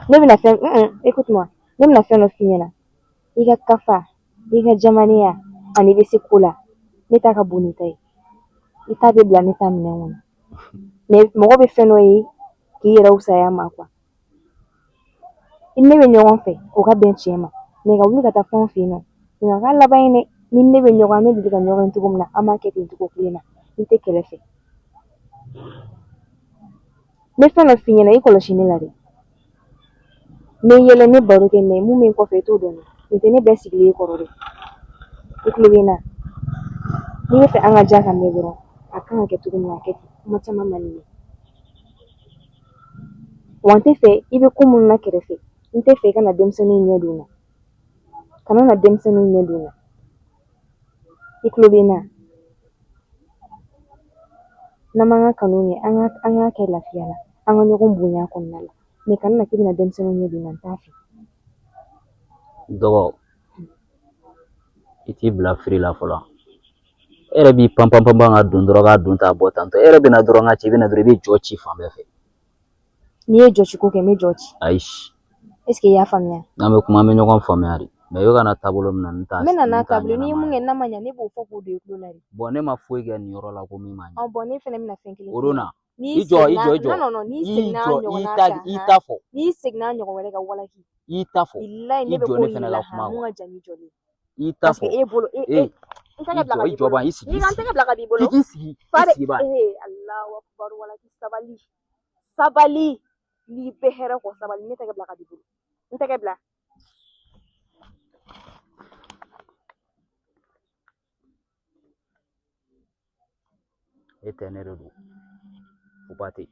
Ne bɛna fɛn écoute moi ne bɛna fɛn dɔ f'i ɲɛna. I ka kafa, i ka jamanenya ani i bɛ se ko la, ne ta ka bon n'i ta ye. I ta bɛ bila ne ta minɛn kɔnɔ. Mais mɔgɔ bɛ fɛn dɔ ye k'i yɛrɛ fisaya ma quoi. I ni ne bɛ ɲɔgɔn fɛ o ka bɛn tiɲɛ ma. Mais ka wuli ka taa fɛnw fɛ yen nɔ, nin ka k'a laban ye dɛ. Ni ne bɛ ɲɔgɔn an bɛ deli ka ɲɔgɔn ye cogo min na, an b'a kɛ ten cogo kelen na. N tɛ kɛlɛ fɛ. N bɛ fɛn dɔ f'i ɲɛna i kɔlɔsi ne la dɛ. N bɛ yɛlɛ n bɛ baro kɛ mais mun bɛ n kɔfɛ i t'o dɔn dɛ. Nin tɛ ne bɛɛ sigilen kɔrɔ dɛ. I tulo bɛ n na. N'i bɛ fɛ an ka diya ka mɛn dɔrɔn, a kan ka kɛ cogo min na a kɛ ten. Kuma caman man di n ye. Wa n tɛ fɛ i bɛ ko minnu na kɛrɛfɛ, n tɛ fɛ i ka na denmisɛnninw ɲɛ don n na. Kana na denmisɛnninw ɲɛ don n na. I tulo bɛ n na. N'an m'an ka kanu kɛ, an k'a kɛ lafiya la. An ka ɲɔgɔn bonya kɔnɔna la. Mais kana na k'i bɛna denmisɛnninw ɲɛ don n na, n t'a fɛ. Dɔgɔ i t'i bila firi la fɔlɔ e yɛrɛ b'i pan pan pan pan ka don dɔrɔn k'a don ta bɔ tantɔ e yɛrɛ bɛna dɔrɔn ka ci i bɛna dɔrɔn i bɛ jɔ ci fan bɛɛ fɛ N'i ye jɔsiko kɛ, n bɛ jɔ ci. Ayi. Est ce que i y'a faamuya? N'an bɛ kuma an bɛ ɲɔgɔn faamuya de mais i bɛ ka na taabolo min na n t'a N bɛ na n'a n t'a taabolo ye. N'i ye ɲɛnama mun ye. kɛ n'a ma ɲɛ, ne b'o fɔ k'o don i tulo la de. Bon ne ma foyi kɛ nin yɔrɔ la ko min ma ɲɛ. Ɔ bon ne fɛnɛ bɛna fɛn kelen O f'i don ɲɛna. na N'i I jɔ, i seginna jɔ, i jɔ. non non non n'i I seginna jɔ, i ɲɔgɔnna ta kan i han ta fɔ. n'i seginna ɲɔgɔn wɛrɛ kan walaki I ta fɔ. bilayi I ne bɛ jɔ ko ne yir'i fɛnɛ la ka han kuma mun quoi. ka jan n'i jɔlen I ta parce que fɔ. e bolo e e Ee, n tɛgɛ i bila jɔ, ka i b'i jɔ bolo ban, i sigi, n'i i ka n sigi. tɛgɛ bila ka b'i K'i bolo k'i sigi, i fa de sigi ban. ee Alahu akubaru walaki sabali sabali n'i bɛ hɛrɛ kɔ sabali ne tɛgɛ bila ka b'i bolo n tɛgɛ bila. E tɛ ne de don. Fo ba tɛ yen.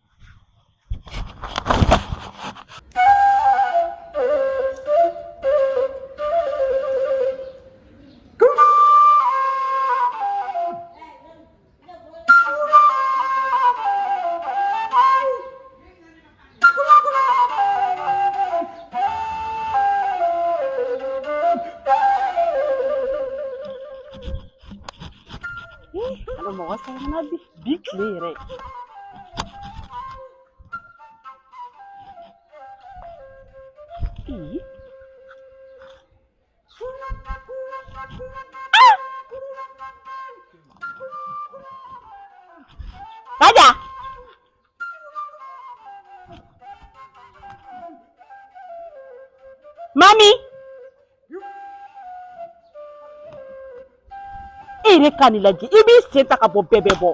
Ala mɔgɔ sɛgɛnna bi bi tile yɛrɛ. Ee. Kaja. Mami. E yɛrɛ ka nin lajɛ i b'i sen ta ka bɔ bɛɛ bɛ bɔ.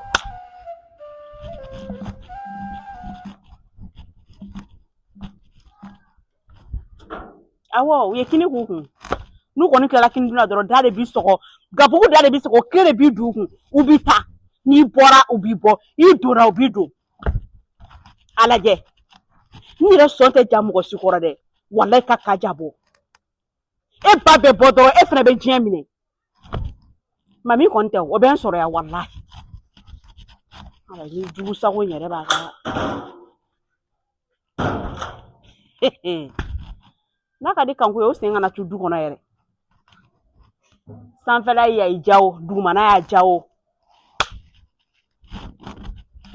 Awɔ u ye kini k'u kun n'u kɔni tilala kini dun na dɔrɔn da de b'i sɔgɔ gabugu da de b'i sɔgɔ kile de b'i don u kun u b'i ta n'i bɔra u b'i bɔ i donna u b'i don a lajɛ n yɛrɛ sɔn tɛ ja mɔgɔ si kɔrɔ dɛ walayi ka Kaja bɔ e ba bɛ bɔ dɔrɔn e fana bɛ diɲɛ minɛ mami kɔni tɛ o bɛ n sɔrɔ yan walahi ala ni jugu sago in yɛrɛ b'a ka n'a ka di kanko ye o sen kana tu du kɔnɔ yɛrɛ sanfɛla y'a ja o dugumana y'a ja o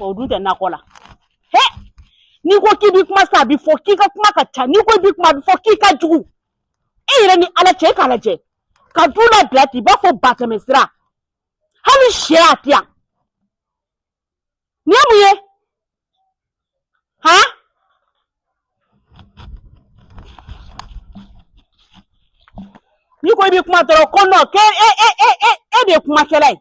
o dun tɛ nakɔ la he n'i ko k'i b'i kuma sa a bɛ fɔ k'i ka kuma ka ca n'i ko i b'i kuma a bɛ fɔ k'i ka jugu e yɛrɛ ni ala cɛ e k'a lajɛ ka du labila ten i b'a fɔ batɛmɛ sira hali sɛ a tɛ yan nin ye mun ye han n'i ko i bɛ kuma dɔrɔn ko non k'e e e e e e de ye kumakɛla ye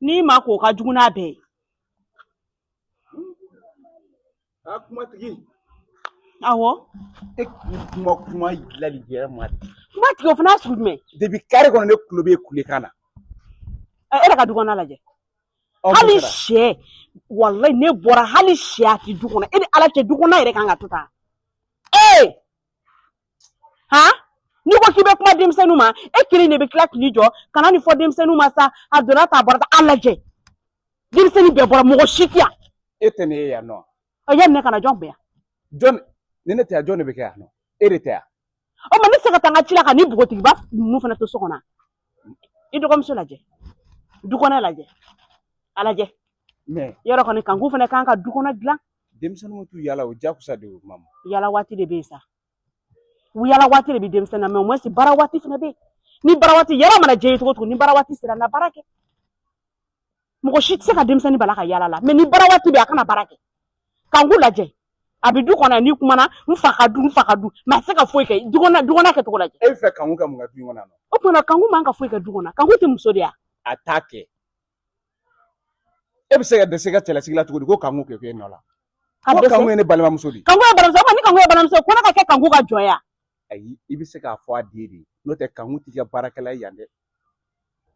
n'i ma ko ka jugu n'a bɛɛ ye. A kumatigi. Awɔ. E kuma kuma lali yɛrɛ ma. Kumatigi o fana y'a sugu jumɛn? Depuis carré kɔnɔ ne tulo bɛ kulekan na. E yɛrɛ ka du kɔnɔna lajɛ. Hali sɛ walayi ne bɔra hali sɛ a ti du kɔnɔ e ni ala cɛ du kɔnɔna yɛrɛ kan ka to tan. Ee han n'i ko k'i bɛ kuma denmisɛnninw ma e kelen de bɛ tila k'i jɔ ka na nin fɔ denmisɛnninw ma sa a donna tan a bɔra tan a lajɛ denmisɛnnin bɛɛ bɔra mɔgɔ si tɛ yan. E tɛ ne ye yan nɔ. Yanni ne ka na jɔn bɛ yan. Jɔn ni ne tɛ yan jɔn de bɛ kɛ yan nɔ e de tɛ yan. O ma ne se ka taa n ka ci la ka ni npogotigiba ninnu fana to so kɔnɔ i dɔgɔmuso lajɛ du kɔnɔ lajɛ a lajɛ. Mais yɔrɔ kɔni kanku fana kan ka du kɔnɔ dilan. Denmisɛnninw t'u yala o jakusa de o mamu. Yala waati de bɛ yen sa. U yala waati de bɛ denmisɛnnin na mais au moins baara waati fana bɛ yen ni baara waati yala mana diya i ye cogo o cogo ni baara waati sera na baara kɛ mɔgɔ si tɛ se ka denmisɛnnin bala ka yala la mais ni baara waati bɛ yen a kana baara kɛ kanku lajɛ a bɛ du kɔnɔ n'i kumana n fa ka du n fa ka du mais a tɛ se ka foyi kɛ du kɔnɔ du kɔnɔ kɛcogo lajɛ. E bɛ fɛ kanku ka mun kɛ du in kɔnɔ yan nɔ? O tuma na kanku man ka foyi kɛ du kɔnɔ kanku tɛ muso de ye wa? A t'a kɛ. E bɛ se ka dɛsɛ i ka cɛlasigi la cogo di ko kanku k'o kɛ e nɔ la? Ka Ko dɛsɛ. kanku ye ne balimamuso de ye. Kanku ye balimamuso o ni kanku ye balimamuso ko ne ka kɛ kanku ka jɔn ye wa? Ayi i bɛ se k'a fɔ a den de ye n'o tɛ kanku t'i ka baarakɛla ye yan dɛ.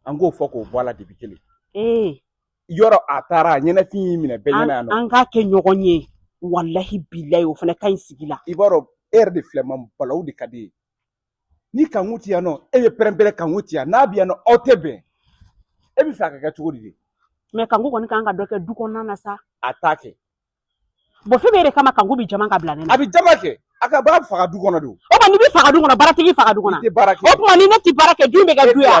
An k'o fɔ k'o bɔ a la depuis kelen. Ee. Yɔrɔ a taara a ɲɛnafin y'i minɛ bɛɛ ɲɛna yan nɔ. An k'a kɛ ɲɔgɔn ye walahi bilayi o fana ka ɲi sigi la. I b'a dɔn e yɛrɛ de filɛ ma balawu de ka di ye. Ni kanku ti yan nɔ e bɛ pɛrɛn-pɛrɛn kanku ti yan n'a bɛ yan nɔ aw tɛ bɛn. E bɛ fɛ a ka kɛ cogo di de? Mais kanku kɔni kan ka dɔ kɛ du kɔnɔna na sa. A t'a kɛ. Bon fɛn min yɛrɛ kama kanku bɛ jama ka bila ne na. A bɛ jama kɛ a ka baara faga du kɔnɔ de. O tuma n'i bɛ faga du kɔnɔ baaratigi faga du kɔnɔ. I tɛ baara kɛ. O tuma ni ne tɛ baara kɛ du in bɛ kɛ du ya.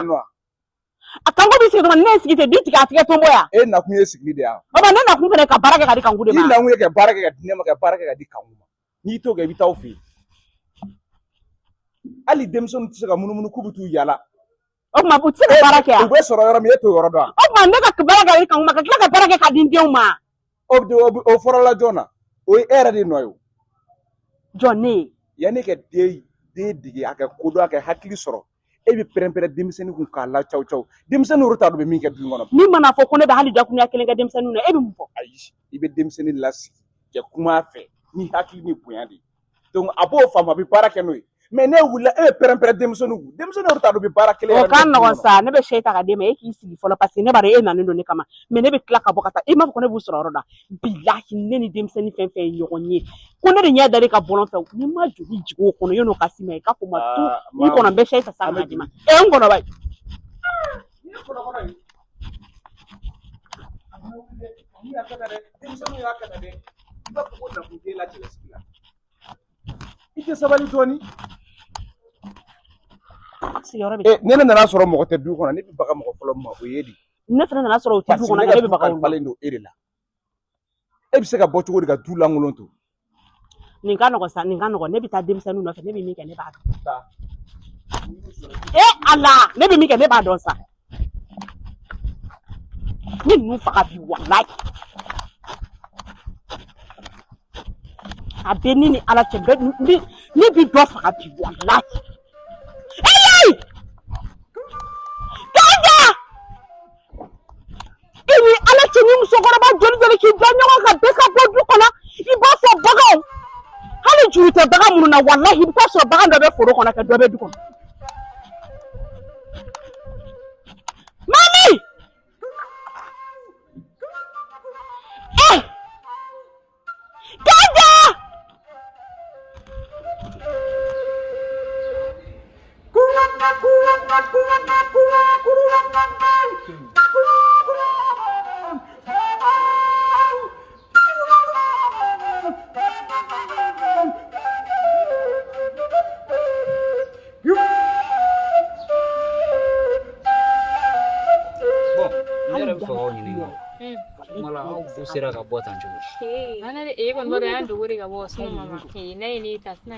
A kanku bɛ sigi tuma ni ne ye sigi ten du tigɛ a tigɛ tonbo ya. E nakun ye sigili de ye wa? O tuma ne nakun fana ka baara kɛ ka di kanku de ma. I nakun ye ka baara kɛ ka di ne ma ka baara kɛ ka di kanku ma. N'i t'o kɛ i bɛ taa aw fɛ yen. Hali denmisɛnninw tɛ se ka munumunu k'u bɛ t'u yala. O tuma u tɛ se ka baara kɛ U yan? bɛ sɔrɔ yɔrɔ min, e t'o yɔrɔ dɔn wa? O tuma ne ka baara kɛ kan ma ka tila ka baara kɛ ka di n denw ma. O fɔra la joona, o ye e yɛrɛ de nɔ ye o. Jɔn ne ye? Yanni ka den dege a ka kodɔn, a ka hakili sɔrɔ, e bɛ pɛrɛn-pɛrɛn denmisɛnnin kun k'a la caw caw. Denmisɛnnin yɛrɛ t'a dɔn u bɛ min kɛ du kɔnɔ. Min mana fɔ ko ne bɛ hali dakuruɲa kelen kɛ denmisɛnninw na, e bɛ mun fɔ? Ayi, i bɛ denmisɛnnin lasigi ka kuma a fɛ ni hakili ni bonya de ye. Donc a b'o faamu, a bɛ baara kɛ n'o ye. Mais ne wulila, e bɛ pɛrɛn-pɛrɛn denmisɛnninw kun, denmisɛnnin yɛrɛ t'a dɔn u bɛ baara kelen O yɛrɛ ka min kɛ du nɔgɔn kɔnɔ. sa, ne bɛ sɛ ta ka d'e ma, e k'i sigi fɔlɔ, parce que ne b'a dɔn e nalen don ne kama. Mais ne bɛ tila ka bɔ ka taa, e m'a fɔ ko ne b'u sɔrɔ yɔrɔ la. Bilahi, ne ni denmisɛnnin fɛn fɛn ye ɲɔgɔn ye ko ne de ɲɛ dar'e ka bɔlɔn fɛ, ni ma joli jigin o kɔnɔ yan'o ka s'i ma, i k'a fɔ ma tu. Aa, N kɔnɔ, n bɛ sɛ ta sa an ka bɛ d'i ma. joli. Ɛ, n kɔnɔ ba ye. Ni ye kɔnɔkɔnɔ ye. A ma wuli dɛ, n'u y'a kɛ tan dɛ, denmisɛnninw y'a kɛ tan dɛ, i b'a fɔ ko nakun t'e la cɛlasigi la. I tɛ sabali dɔɔni? Sigiyɔrɔ bɛ. Ni ne nana sɔrɔ mɔgɔ tɛ du kɔnɔ, ne bɛ baga mɔgɔ fɔlɔ min ma, o ye de. Ne fana nana sɔrɔ o tɛ du Parce que kɔnɔ, ne ne ka bɛ du baga o ma. kalifalen don e de la. E bɛ se ka bɔ cogo di ka du lankolon to? Nin ka nɔgɔn sa, nin ka nɔgɔn. Ne bɛ taa denmisɛnninw nɔfɛ, ne bɛ min kɛ, ne b'a dɔn. Taa. E Ala, ne bɛ min kɛ, ne b'a dɔn sa. Ne ninnu faga bi, walayi. A bɛ ne ni Ala cɛ, bɛɛ ne bi dɔ faga bi, walayi. Eyi! Kaja! E ni Ala cɛ, ni musokɔrɔba joli joli k'i da ɲɔgɔn kan bɛɛ ka bɔ du kɔnɔ, i b'a fɔ baganw. Hali juru tɛ bagan minnu na, walahi, i bɛ taa sɔrɔ bagan dɔ bɛ foro kɔnɔ, ka dɔ bɛ du kɔnɔ. Mami! Eh! Kaja! Bon, ne yɛrɛ bɛ fɛ k'aw ɲininka o. Kuma la, aw bu sera ka bɔ tan cogo di? An e kɔni b'a dɔn y'an dogo de ka bɔ sinɔ mama ne ye ne ta sina.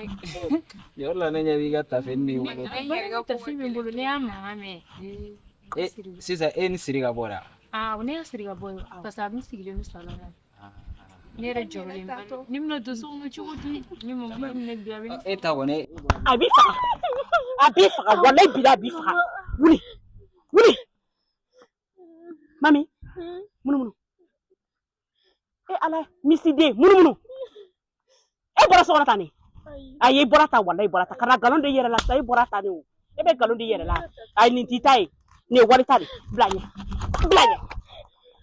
Yɔrɔ la, ne ɲɛ b'i ka tafe nin b'i bolo. An yɛrɛ ka tafe bɛ n bolo, ne y'a mankan mɛn. E sisan, e ni siri ka bɔ da. Ah, ne y'a siri ka bɔ yen parce que a bɛ sigilen don salon na. Ne yɛrɛ jɔrɔlen ba ne bɛna don so kɔnɔ cogo di? Ni mɔgɔ bɛ minɛ bi, a bɛ ne E ta kɔni. A b'i faga, a b'i faga, walayi bila, a b'i faga. Wuli, wuli, mami, munumunu. E Ala, misiden, munumunu. E bɔra so kɔnɔ tan ne? Ayi, i bɔra tan, walayi, i bɔra tan ka na nkalon de i yɛrɛ la sa. I bɔra tan de o, e bɛ nkalon de i yɛrɛ la. Ayi, nin t'i ta ye, nin ye wali ta de. Bila ɲɛ, bila ɲɛ.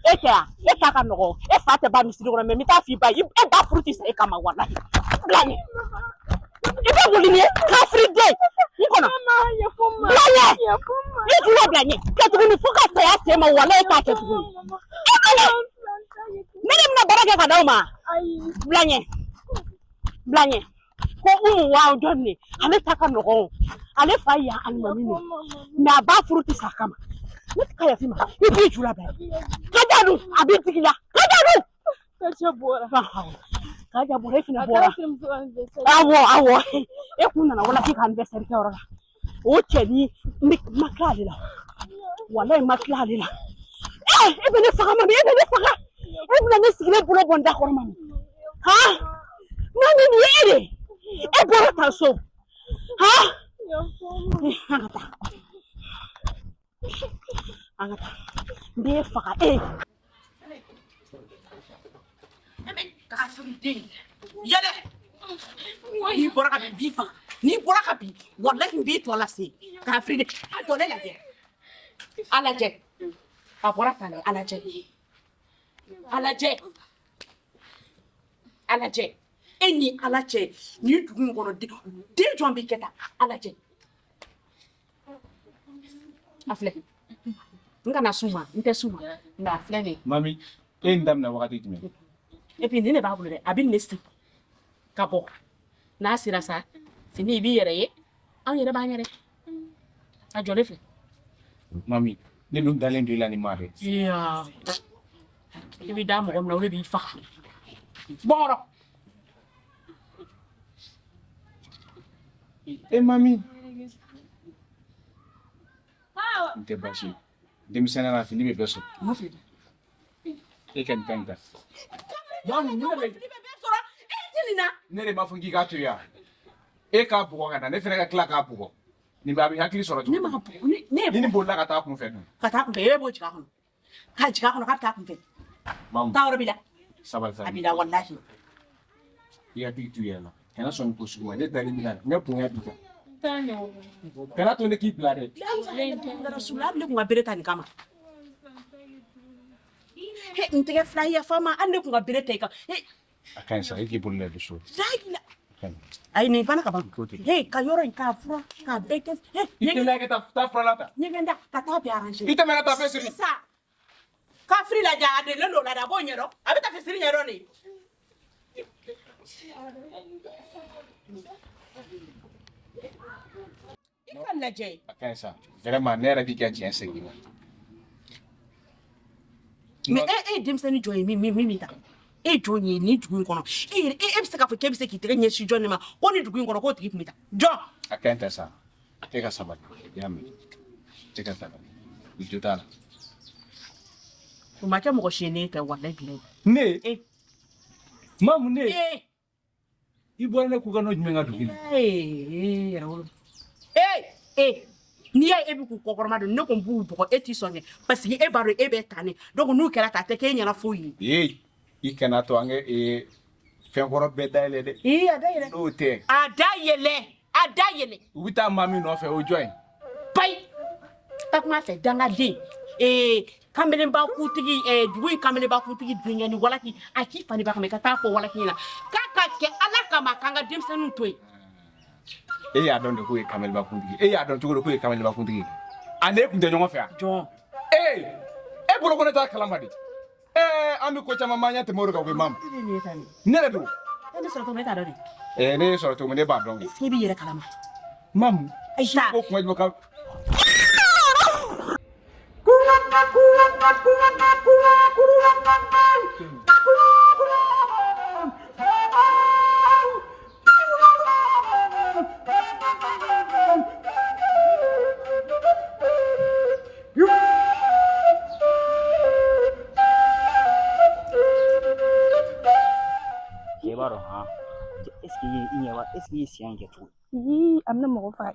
E tɛ yan, e ta ka nɔgɔn, e fa tɛ ba misiri kɔnɔ, mɛ n bɛ taa f'i ba ye, e ba furu tɛ sa e kama, walayi. Bila ɲɛ, i bɛ wuli ni ye, kafiriden, n kɔnɔ. Bila ɲɛ, i ju la, bila ɲɛ kɛ tuguni fo ka saya se ma, walayi, e t'a kɛ tuguni. E kɔnɔ, ne de bɛna baara kɛ ka d'aw ma. Bila ɲɛ, bila ɲɛ. Ko Umu wa jɔn ne? Ale ta ka nɔgɔn, ale fa ye alimami ne, mɛ a b'a furu tɛ sa a kama. Ne tɛ ka yafa i ma, i b'i ju labɛn. Kaja dun, a b'i digi la. Kaja dun. Kaja bɔra. Kaja bɔra, e fana A bɔra. taara terimuso ka anniversaire. Awɔ, awɔ, e kun nana wala k'i ka anniversaire kɛ yɔrɔ la. O cɛ ni ne ma tila ale la, walayi, ma tila ale la. E bɛ ne faga, mami, e bɛ ne faga. E bɛna ne sigilen bolo bɔ n da kɔrɔ, mami. Han, mami, nin ye e de ye? E bɔra tan so, han? An ka taa, an ka taa, n b'e faga e. Yɛlɛ, n'i bɔra ka bin, n b'i faga. N'i bɔra ka bin, walahi, n b'i tɔ lase k'a firi de. A jɔ, ne lajɛ, a lajɛ, a bɔra tan dɛ. A lajɛ, a lajɛ, a lajɛ. E ni Ala cɛ, nin dugu in kɔnɔ, den jɔn b'i kɛ tan? A lajɛ, a filɛ. N kana s'u ma, n tɛ s'u ma, nka a filɛ nin ye. Mami, e ye nin daminɛ wagati jumɛn? Et puis nin de b'a bolo dɛ, a bɛ nin de siri ka bɔ. N'a sera sa, fini i b'i yɛrɛ ye, anw yɛrɛ b'an yɛrɛ. A jɔlen filɛ. Mami, ne dun dalen don i la nin ma dɛ. Iya. I bɛ da mɔgɔ min na, o de b'i faga. Bɔn. E mami. N tɛ baasi ye. Denmisɛnninya la fili bɛ bɛɛ sɔrɔ. Mun fili? E ka nin ka ɲi ta. Mamu, ne bɛ Fili bɛ bɛɛ sɔrɔ. E tɛ nin na. Ne de b'a fɔ k'i k'a to yen. E k'a bugɔ ka na, ne fana ka tila k'a bugɔ. Nin bɛ a bɛ hakili sɔrɔ cogo Ne m'a bugɔ. Ne Ni nin bolila ka taa kun fɛ dun? Ka taa kun fɛ, e b'o jigin a kɔnɔ. K'a jigin a kɔnɔ k'a bɛ taa kun fɛ. Mamu. Taa yɔrɔ b'i la. Sabali sabali. A b'i la walahi. I hakili to i yɛrɛ la. Kana sɔn nin ko sugu ma. Ne dalen b'i la. Ne bonya b'i kan. Kana to ne k'i bila dɛ. Rasula, ne kun ka bere ta nin kama. He, n tɛgɛ fila yafa ma, hali ne kun ka bere ta i kan. He, A ka ɲi sa, e k'i bolo lajɛ so. la Ayi, nin fana ka ban. He, ka yɔrɔ in k'a furan, k'a bɛɛ kɛ. He, I teliya ka taa fura la ta. Ɲɛgɛn da, ka taa bɛɛ arranger. I tɛmɛ ka taa fɛn siri. Sisan, ka firi lajɛ, a delilen don o la dɛ, a b'o ɲɛdɔn. A bɛ taa fitiri ɲɛdɔn de. I ka lajɛ. A ka ɲi sa. Vraiment, ne yɛrɛ b'i ka tiɲɛ segin i ma. Mais e ye denmisɛnnin jɔn ye min ta? E ye jɔn ye nin dugu in kɔnɔ? E yɛrɛ e bɛ se k'a fɔ k'e bɛ se k'i tɛgɛ ɲɛsin jɔn de ma ko nin dugu in kɔnɔ k'o tigi tun bɛ taa jɔn? A ka ɲi tɛ sa. E ka sabali. I y'a mɛn. E ka sabali. I jo t'a la. O ma kɛ mɔgɔ si ye ne tɛ, walayi bilayi. Ne? E. Mamu, ne? E. I bɔra ne kukanɔ jumɛn ka dugu in na? Ee, yɛrɛ wolo. Ee, ee. N'i y'a ye e bɛ k'u kɔkɔrɔma don, ne ko n b'u bugɔ, e t'i sɔn kɛ parce que e b'a dɔn e bɛ tan ne, donc n'u kɛra tan a tɛ k'e ɲɛna foyi ye. Ee, i kana to an ka fɛn kɔrɔ bɛɛ dayɛlɛ dɛ. Ee, a dayɛlɛ. N'o tɛ. A dayɛlɛ, a dayɛlɛ. U bɛ taa maa min nɔfɛ, o jɔn ye? Bayi, takuma fɛ dangaden. Ee, kamelenba kuntigi, ee, dugu in kamelenba kuntigi denkɛ ni walaki, a k'i fa ni ba kama, i ka taa fɔ walaki ɲɛna k'a ka kɛ Ala kama k'an ka denmisɛnninw to yen. E y'a dɔn de k'o ye kamelenba kuntigi? E y'a dɔn cogo di k'o ye kamelenba kuntigi? A n'e tun tɛ ɲɔgɔn fɛ yan? Jɔn. Ee, e bolo ko ne t'a kalama de? Ee, an bɛ ko caman ma ɲɛ tɛmɛ o de kan koyi, Mamu. Ne yɛrɛ don. E ne sɔrɔ cogo min, e t'a dɔn de. Ee, ne ye sɔrɔ cogo min, ne b'a dɔn. Est-ce que e b'i yɛrɛ kalama? Mamu. Ayisa. Ko kuma jumɛn kan? I b'a dɔn han, est ce que i ɲɛ b'a, est ce que i ye siya in kɛ cogo di? Ii, a bɛna mɔgɔ faga.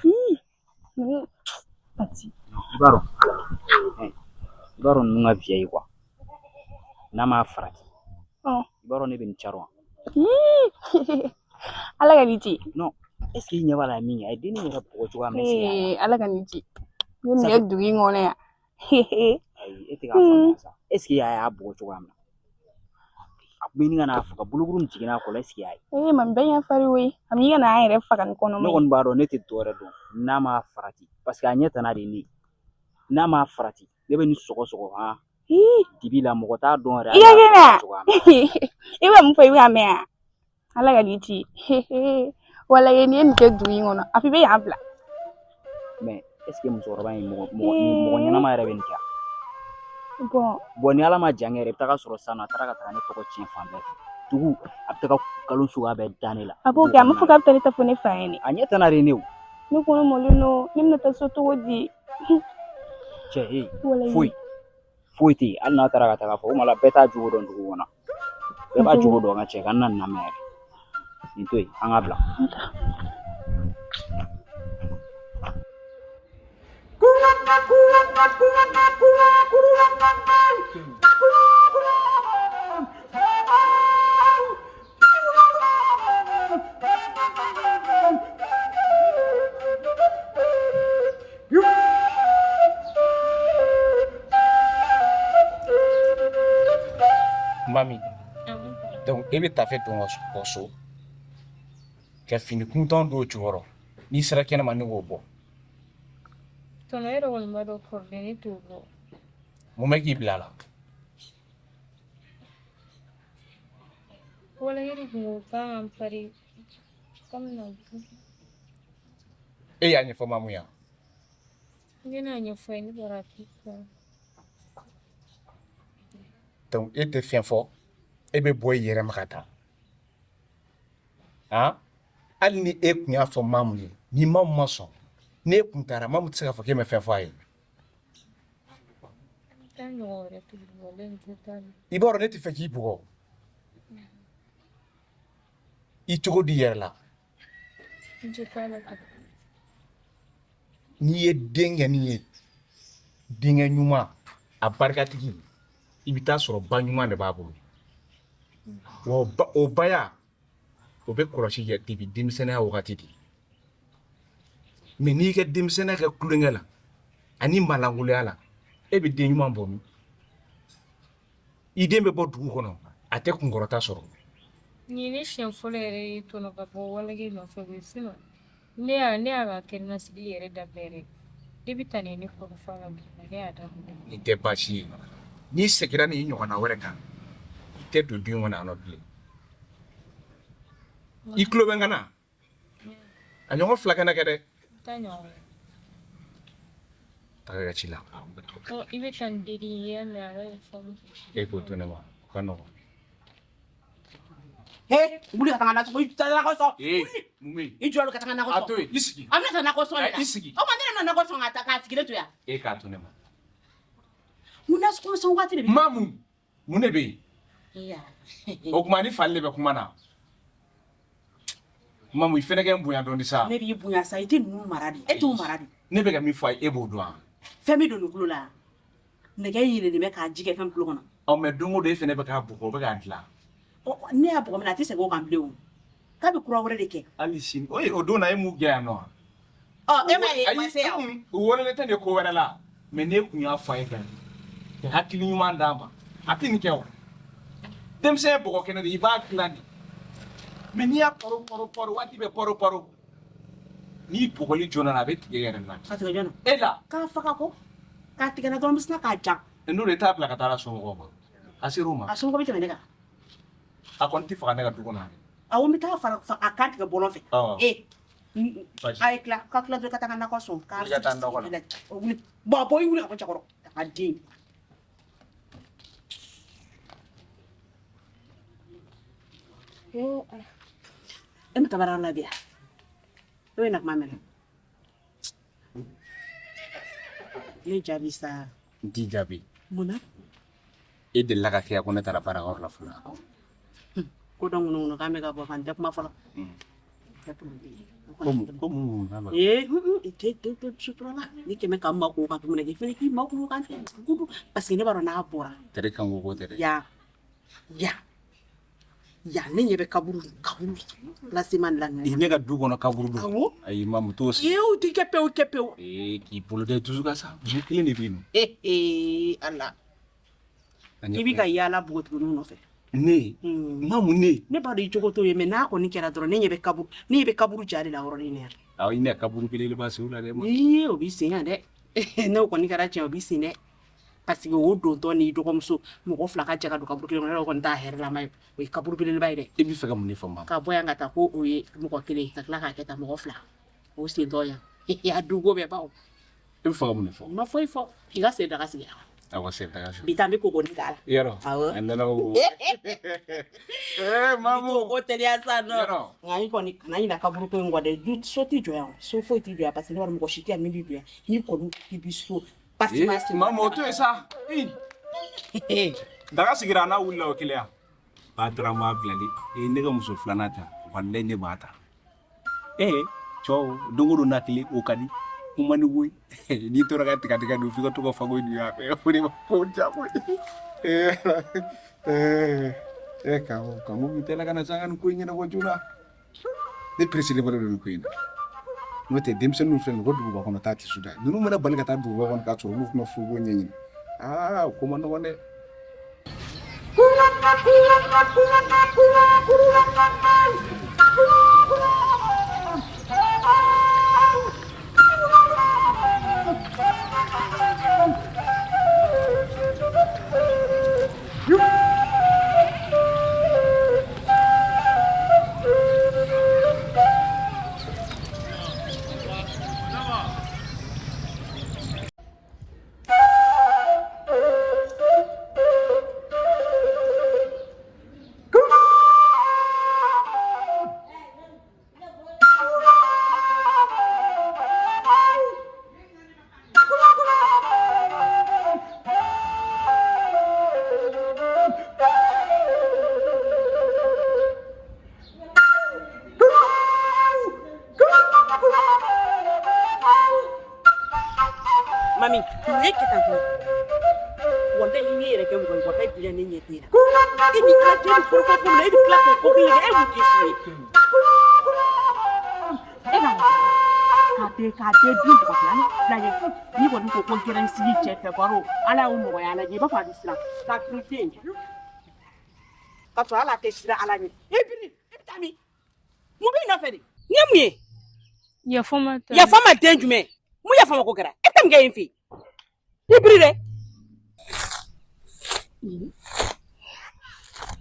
Ii, ninnu pati. I b'a dɔn ninnu ka vieille quoi, n'a m'a farati. Ɔ. I b'a dɔn ne bɛ nin caron wa? Ii, Ala ka n'i ci. Non, est ce que i ɲɛ b'a la min kɛ, a ye dennin yɛrɛ bugɔ cogoya min, est ce que Ee, Ala ka n'i ci. Ne nin kɛ dugu in kɔnɔ yan. Ayi, e tɛ k'a faamuya sa. Est ce que a y'a bugɔ cogoya min na, a kun bɛ ɲini ka n'a faga, bolokuru min jiginna a kɔ la, est ce que i y'a ye? Ee, mami bɛɛ ɲɛ fari koyi. A bɛ ɲini ka na an yɛrɛ faga ni kɔnɔma Ne ye. kɔni b'a dɔn ne tɛ dɔwɛrɛ dɔn n'a m'a farati, parce que a ɲɛ tana de ye ne ye. N'a m'a farati, ne bɛ nin sɔgɔ sɔgɔ han. Ii. Dibi la, mɔgɔ t'a dɔn yɛrɛ. I ka kɛnɛ wa? Cogoya min na. I bɛ mun fɔ, i bɛ ka mɛn yan? Ala ka n'i ci. Walayi, n'i ye nin kɛ dugu in kɔnɔ, a fɔ i bɛ yan bila. Mais est ce que musokɔrɔba in, mɔgɔ mɔgɔ ɲɛnama yɛrɛ bɛ nin kɛ? Bon. Bon, ni Ala ma jan kɛ yɛrɛ, i bɛ taga sɔrɔ sisan nɔ, a taara ka taga ne tɔgɔ tiɲɛ fan bɛɛ fɛ. Dugu a bɛ taga nkalon suguya bɛɛ da ne la. A b'o kɛ, a ma fɔ k'a bɛ taa ne ta fɔ ne fa ye ne. A ɲɛ tana de ye ne o. Ne kɔnɔ mɔlen don, ne bɛna taa so cogo di? Cɛ, ee. Walayi. Foyi foyi tɛ yen, hali n'a taara ka taga fɔ o ma la, bɛɛ t'a jogo dɔn dugu kɔnɔ. Bɛɛ b'a jogo dɔn, n ka cɛ, ka na nin lamɛn yɛrɛ. Nin to yen, an ka bila. Mami, donc e bɛ tafe don ka so ka fini kuntan don o jukɔrɔ, n'i sera kɛnɛma ne k'o bɔ. Tɔnɔ, e yɛrɛ kɔni b'a dɔn kɔrɔlen ne t'o bɔ. Mun bɛ k'i bila a la? Wala e de kun ko k'an ka pari k'an bɛna dun. E y'a ɲɛfɔ mamu yan? Ne n'a ɲɛfɔ a ye, ne bɔra a t'i sɔn. Donc e tɛ fɛn fɔ, e bɛ bɔ i yɛrɛ ma ka taa han. Hali ni e tun y'a fɔ mamu ye, ni mamu ma sɔn. N'e kun taara, Mamu tɛ se k'a fɔ k'e ma fɛn fɔ a ye. I b'a dɔn ne tɛ fɛ k'i bugɔ. I cogo di yɛrɛ la. N'i ye denkɛ nin ye, denkɛ ɲuman, a barikatigi, i bɛ taa sɔrɔ ba ɲuman de b'a bolo. Wa o baya, o bɛ kɔlɔsi kɛ depuis denmisɛnninya wagati de. Mais n'i ka denmisɛnninya kɛ tulonkɛ la ani malankolonya la, e bɛ den ɲuman bɔ min? I den bɛ bɔ dugu kɔnɔ, a tɛ kunkɔrɔta sɔrɔ. Nin ye ne siɲɛ fɔlɔ yɛrɛ ye tɔnɔ ka bɔ walage nɔfɛ koyi. Sinon ne y'a ka kɛnɛmasigi yɛrɛ daminɛ yɛrɛ depuis tan ne kɔrɔ f'a ka bi ne y'a daminɛ. Nin tɛ baasi ye. N'i seginna nin ɲɔgɔnna wɛrɛ kan, i tɛ don du in kɔnɔ yan nɔ bilen. I tulo bɛ n kan na? A ɲɔgɔn fila kana kɛ dɛ. N t'a ɲɔgɔn wɛrɛ. Taga i ka ci la. Ɔ, i bɛ ka nin deli ye mɛ a bɛ faamu. E k'o to ne ma, o ka nɔgɔn. He, wuli ka taa n ka nakɔ, i taa nakɔ sɔn. Ee, mun bɛ yen? I jɔ ka taa n ka nakɔ sɔn. A to yen, i sigi. An bɛna taa nakɔ sɔn de la. I sigi. O ma ne nana nakɔ sɔn ka taa k'a sigilen to yan. E k'a to ne ma. Mun nakɔ sɔn waati de bɛ. Mamu, mun de bɛ yen? Iya. O tuma ni fali de bɛ kuma na. Mamu, i fɛnɛ kɛ n bonya dɔɔni sa. Ne b'i bonya sa, i tɛ ninnu mara de. E t'u mara de. Ne bɛ ka min fɔ a ye, e b'o dɔn wa? Fɛn bɛ don nin tulo la. Nɛgɛ yɛlɛlen bɛ k'a ji kɛ fɛn tulo kɔnɔ. Ɔ, mais don o don e fɛnɛ bɛ k'a bugɔ, o bɛ k'a dilan. Ɔ, ne y'a bugɔ min na, a tɛ segin o kan bilen o. K'a bɛ kura wɛrɛ de kɛ. Hali sini, o ye o don na e m'u gɛn yan nɔ wa? Ɔ, e m'a ye, ma se yan. Ayi, u wololen tɛ nin ko wɛrɛ la. Mais n'e kun y'a fɔ a ye ka ɲɛ, ka hakili ɲuman d'a ma, a tɛ nin kɛ o. Denmisɛn ye bɔgɔ kɛnɛ de ye, i b'a dilan de. Mais n'i y'a paro paro paro waati bɛɛ paro paro, n'i bugɔli joona na, a bɛ tigɛ e yɛrɛ la. A tigɛ jɔn na? E la. K'a faga ko. K'a tigɛ na dɔrɔn, n bɛ sina k'a jan. N'o de t'a bila ka taa a somɔgɔw ma. A ser'o ma. A somɔgɔ bɛ tɛmɛ ne kan. A kɔni tɛ faga ne ka du kɔnɔ. Awɔ, n bɛ taa fara a kan tigɛ bɔlɔn fɛ. Ɔ. E. Baasi. A ye tila, ka tila dɔrɔn ka taa n ka nakɔ sɔn. Wuli ka taa nakɔ la. Wuli. Bɔn, bɔ i wuli ka bɔ cɛkɔrɔ. A den. Ee Ala. E ma taa baarayɔrɔ la bi yan? E bɛ na kuma mɛn. Ne jaabi sa. N t'i jaabi. Mun na? E delila ka kɛ yan ko ne taara baarayɔrɔ la fɔlɔ. Ko dɔ ŋunuŋunu k'an bɛ ka bɔ kan, n tɛ kuma fɔlɔ. Ko mun ŋunuŋunu bɛ? Ee, i tɛ tɛ sutura la. Ni kɛmɛ ka mako ka dumuni kɛ, i fana k'i mako kan gudu parce que ne b'a dɔn n'a bɔra. Tere kan ko ko tɛ dɛ. Ya ya ya, ne ɲɛ bɛ kaburu kaburu lasema la. I ne ka du kɔnɔ kaburu don. Awɔ. Ayi mamu, t'o sigi. Ee, o tɛ kɛ pewu kɛ pewu. Ee, k'i bolo da i dusu kan sa. Muso kelen de bɛ yen nɔ. Ee Ala. I b'i ka yaala npogotigininw nɔfɛ. Ne? Mamu, ne? Ne b'a dɔn i cogo t'o ye, mais n'a kɔni kɛra dɔrɔn, ne ɲɛ bɛ kaburu, ne ɲɛ bɛ kaburu ja de la yɔrɔnin na yan. Awɔ, i ne kaburu belebeleba sen la dɛ. Ee, o b'i sen yan dɛ. N'o kɔni kɛra tiɲɛ, o b'i sen dɛ. Parce que o dontɔ n'i dɔgɔmuso, mɔgɔ fila ka jɛ ka don kaburu kelen kɔnɔ, o kɔni t'a hɛrɛlama ye. O ye kaburu belebeleba ye dɛ. E bɛ fɛ ka mun de fɔ mamu? Ka bɔ yan ka taa ko o ye mɔgɔ kelen, ka tila k'a kɛ tan mɔgɔ fila. O sentɔ yan. A dugo bɛɛ baw. E bɛ fɛ ka mun de fɔ? N ma foyi fɔ. I ka sen daga sigi. Awɔ, sen daga sigi. Bi taa n bɛ koko ni k'a la. Yɔrɔ. Awɔ. A nana o. Ee mamu. Ko teliya sa nɔ. Yɔrɔ. Nka i kɔni kana ɲinɛ kaburu ko in kɔ dɛ. Du so t'i jɔ yan. So foyi t'i jɔ yan parce que ne b'a dɔn mɔgɔ si tɛ yan min b'i jɔ yan. N'i kɔni k'i bi so. Pasi pasi. Mamu, o to yen sa. Ee. Daga sigira a n'a wulila o kelen ya. Batarama bilali. Ee, ne ka muso filanan ta. Walayi ne b'a ta. Ee, cɛw don o don na kelen o ka di. Kuma ni koyi. N'i tora ka tiga tiga dun, f'i ka to ka fago dun yan fɛ. O de b'a ko diya koyi. Ee ee ee, kanko kanko min tɛ la ka na sa ka nin ko in ɲɛnabɔ joona. Ne pereselen ba de don nin ko in na. N'o tɛ, denmisɛnninw filɛ nin ye ko duguba kɔnɔ taa tɛ suda. Ninnu mana bali ka taa duguba kɔnɔ k'a sɔrɔ olu kuma furuko ɲɛɲini. Aa, o ko man nɔgɔn dɛ. E ni Ala cɛ, e bɛ kɔrɔfɔ ko min na, e bɛ tila k'o ko kelen kɛ, e mun kɛ su ye? E ka k'a den bin bɔgɔti ani lajɛ. N'i kɔni ko ko gɛrɛnsigi cɛ fɛ baro, Ala y'o nɔgɔya a la, i b'a fɔ a bɛ siran k'a turu den ka sɔrɔ ala tɛ siran Ala ɲɛ. E biri, e bɛ taa min? Mun b'i nɔfɛ de? Nin ye mun ye? Yafa ma. Yafa ma den jumɛn? Mun yafa ma ko kɛra? E tɛ mun kɛ yen fɛ? I biri dɛ.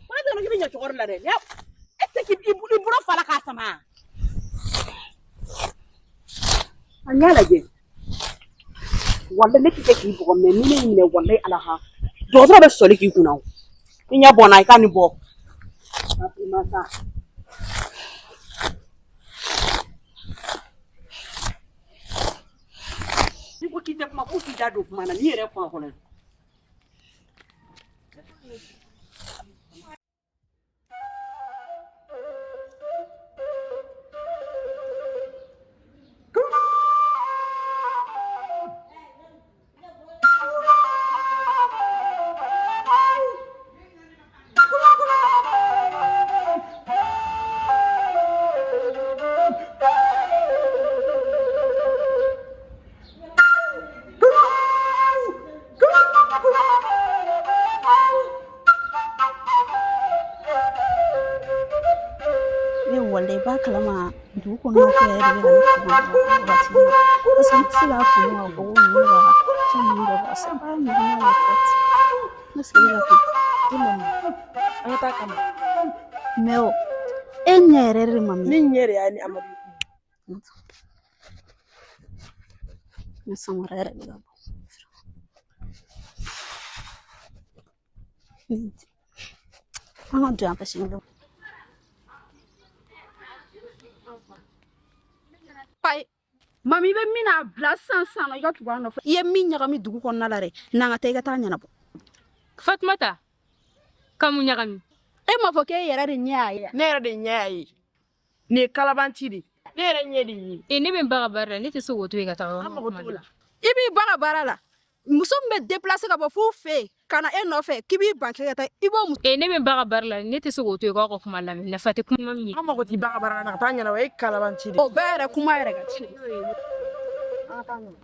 Wala tɛ k'i bɛ ɲɛ cɛkɔrɔba la dɛ. E tɛ k'i bolo fa la k'a sama. A ɲɛ lajɛ. Walayi ne tɛ se k'i bugɔ, mɛ ni ne y'i minɛ, walayi Ala ha. Dɔgɔtɔrɔ bɛ sɔli k'i kunna o. I ɲɛ bɔ n na, i ka nin bɔ. Masa. N'i ko k'i tɛ kuma, k'u k'i da don kuma na, n'i yɛrɛ kɔlɔkɔlɔ ye. Ne walayi i b'a kalama dugu kɔnɔ ko yɛrɛ de bɛ ka ne faamu wagati min na, parce que n tɛ se k'a faamu k'a fɔ ko ninnu bɛ ka fɛn ninnu bɛɛ bɔ. C'est pas normal en fait. Ne sigi ka E mama, an ka taa kama. Mais o e ɲɛ yɛrɛ de ma. Ne ɲɛ de y'a ni Amadu. Ne samara yɛrɛ bɛ ka bɔ. An ka don yan parce que Payi, mami, i bɛ min n'a bila sisan sisan nɔ, i ka tugu a nɔfɛ. I ye min ɲagami dugu kɔnɔna la dɛ, n'an ka taa, i ka taa ɲɛnabɔ. Fatumata, ka mun ɲagami? E m'a fɔ k'e yɛrɛ de ɲɛ y'a ye? Ne yɛrɛ de ɲɛ y'a ye. Nin ye kalabanci de. Ne yɛrɛ ɲɛ de ye. E, ne bɛ n ba ka baara la, ne tɛ se k'o to yen ka taga. An mago t'o la. I b'i ba ka baara la, muso min bɛ déplacer ka bɔ f'u fɛ yen ka na e nɔfɛ k'i b'i ban ka taa, i b'o muso. E, ne bɛ n ba ka baara la, ne tɛ se k'o to yen k'aw ka kuma lamɛn, nafa tɛ kuma min ye. An mago t'i ba ka baara la, ka taa ɲɛnabɔ, e ye kalabanci de. O bɛɛ yɛrɛ kuma yɛrɛ ka ci. An ka taa ɲɛnabɔ.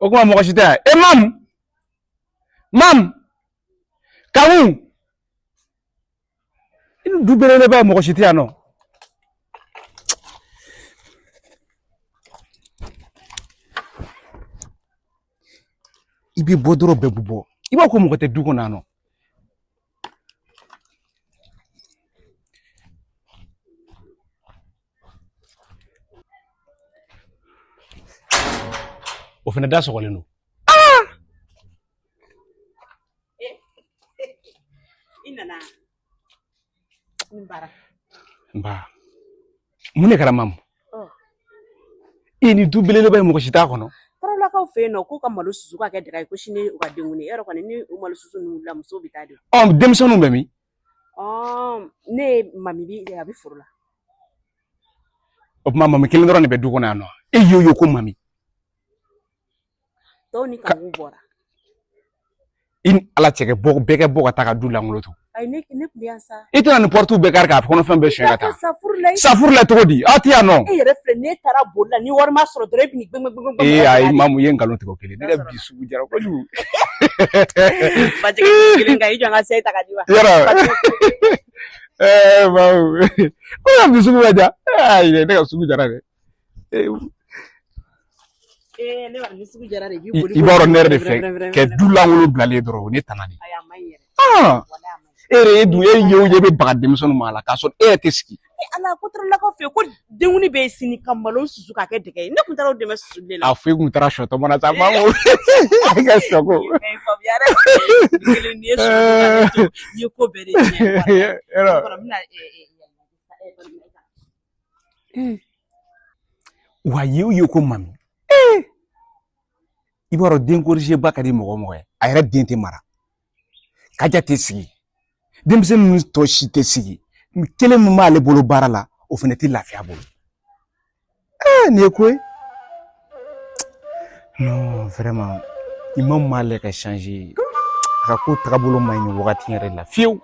O kuma mɔgɔ si tɛ yan. E mamu, mamu, kamu, i ni du belebeleba ye, mɔgɔ si tɛ yan nɔ. I bɛ bɔ dɔrɔn, bɛɛ bɛ bɔ, i b'a fɔ ko mɔgɔ tɛ du kɔnɔ yan nɔ. O fana da sɔgɔlen don. I nana n bara. Nba, mun de kɛra mamu? E ni du belebeleba ye, mɔgɔ si t'a kɔnɔ. Tarawelelakaw fɛ yen nɔ, k'u ka malo susu k'a kɛ daga ye, ko sini u ka denkundi. E yɛrɛ kɔni, ni u malo susu ninnu wulila, musow bɛ taa de. Ɔ, denmisɛnninw bɛ min? Ne ye mami bi, a bɛ foro la. O tuma mami kelen dɔrɔn de bɛ du kɔnɔ yan nɔ? E y'o ye ko mami. Tɔw ni kanku bɔra. I ni Ala cɛ, kɛ bɔ, bɛɛ kɛ bɔ ka taa ka du lankolon to. Ayi, ne tun bɛ yan sa. I tɛna nin pɔrɔtiw bɛɛ kari k'a kɔnɔfɛn bɛɛ suɲɛ ka taa. Safurula. Safurula cogo di? Aw tɛ yan nɔ. E yɛrɛ filɛ, n'e taara boli la, ni wari ma sɔrɔ dɔrɔn, e bɛ n'i gbɛngbɛn gbɛngbɛn. Ee ayi mamu, i ye nkalon tigɛ o kelen. Ne ka bi sugu jara kojugu. Bajɛgɛ kelen kan, i jɔ n ka sayi ta ka di wa. Yɔrɔ ɛɛ mamu, ko ka bi sugu ma ja. Ayi dɛ, ne ka sugu jara dɛ. I b'a dɔn ne yɛrɛ de fɛ kɛ du lankolon bilalen dɔrɔn o ne tana de. Ah! E yɛrɛ e dun e ye o ye bɛ baga denmisɛnninw ma a la k'a sɔrɔ e yɛrɛ tɛ sigi. Ala ko tɔrɔlakaw fɛ ko denkundi bɛ sini ka malo susu k'a kɛ dɛgɛ ye, ne tun taara o dɛmɛ susuli de la. A fo i kun taara sɔ tɔmɔ na sa, maa i ka sɔ ko. Faamuya dɛ, kelen n'i ye sɔ i ye ko bɛɛ de tiɲɛ. Yɔrɔ. Wa ye o ye ko mami. I b'a dɔn den corriger ba ka di mɔgɔ o mɔgɔ ye, a yɛrɛ den tɛ mara. Kaja tɛ sigi, denmisɛnnin ninnu tɔ si tɛ sigi, kelen min b'ale bolo baara la o fana tɛ lafiya bolo. Nin ye ko ye. Non, vraiment, imam m'ale ka changer, a ka ko tagabolo man ɲi nin wagati yɛrɛ la fiyewu.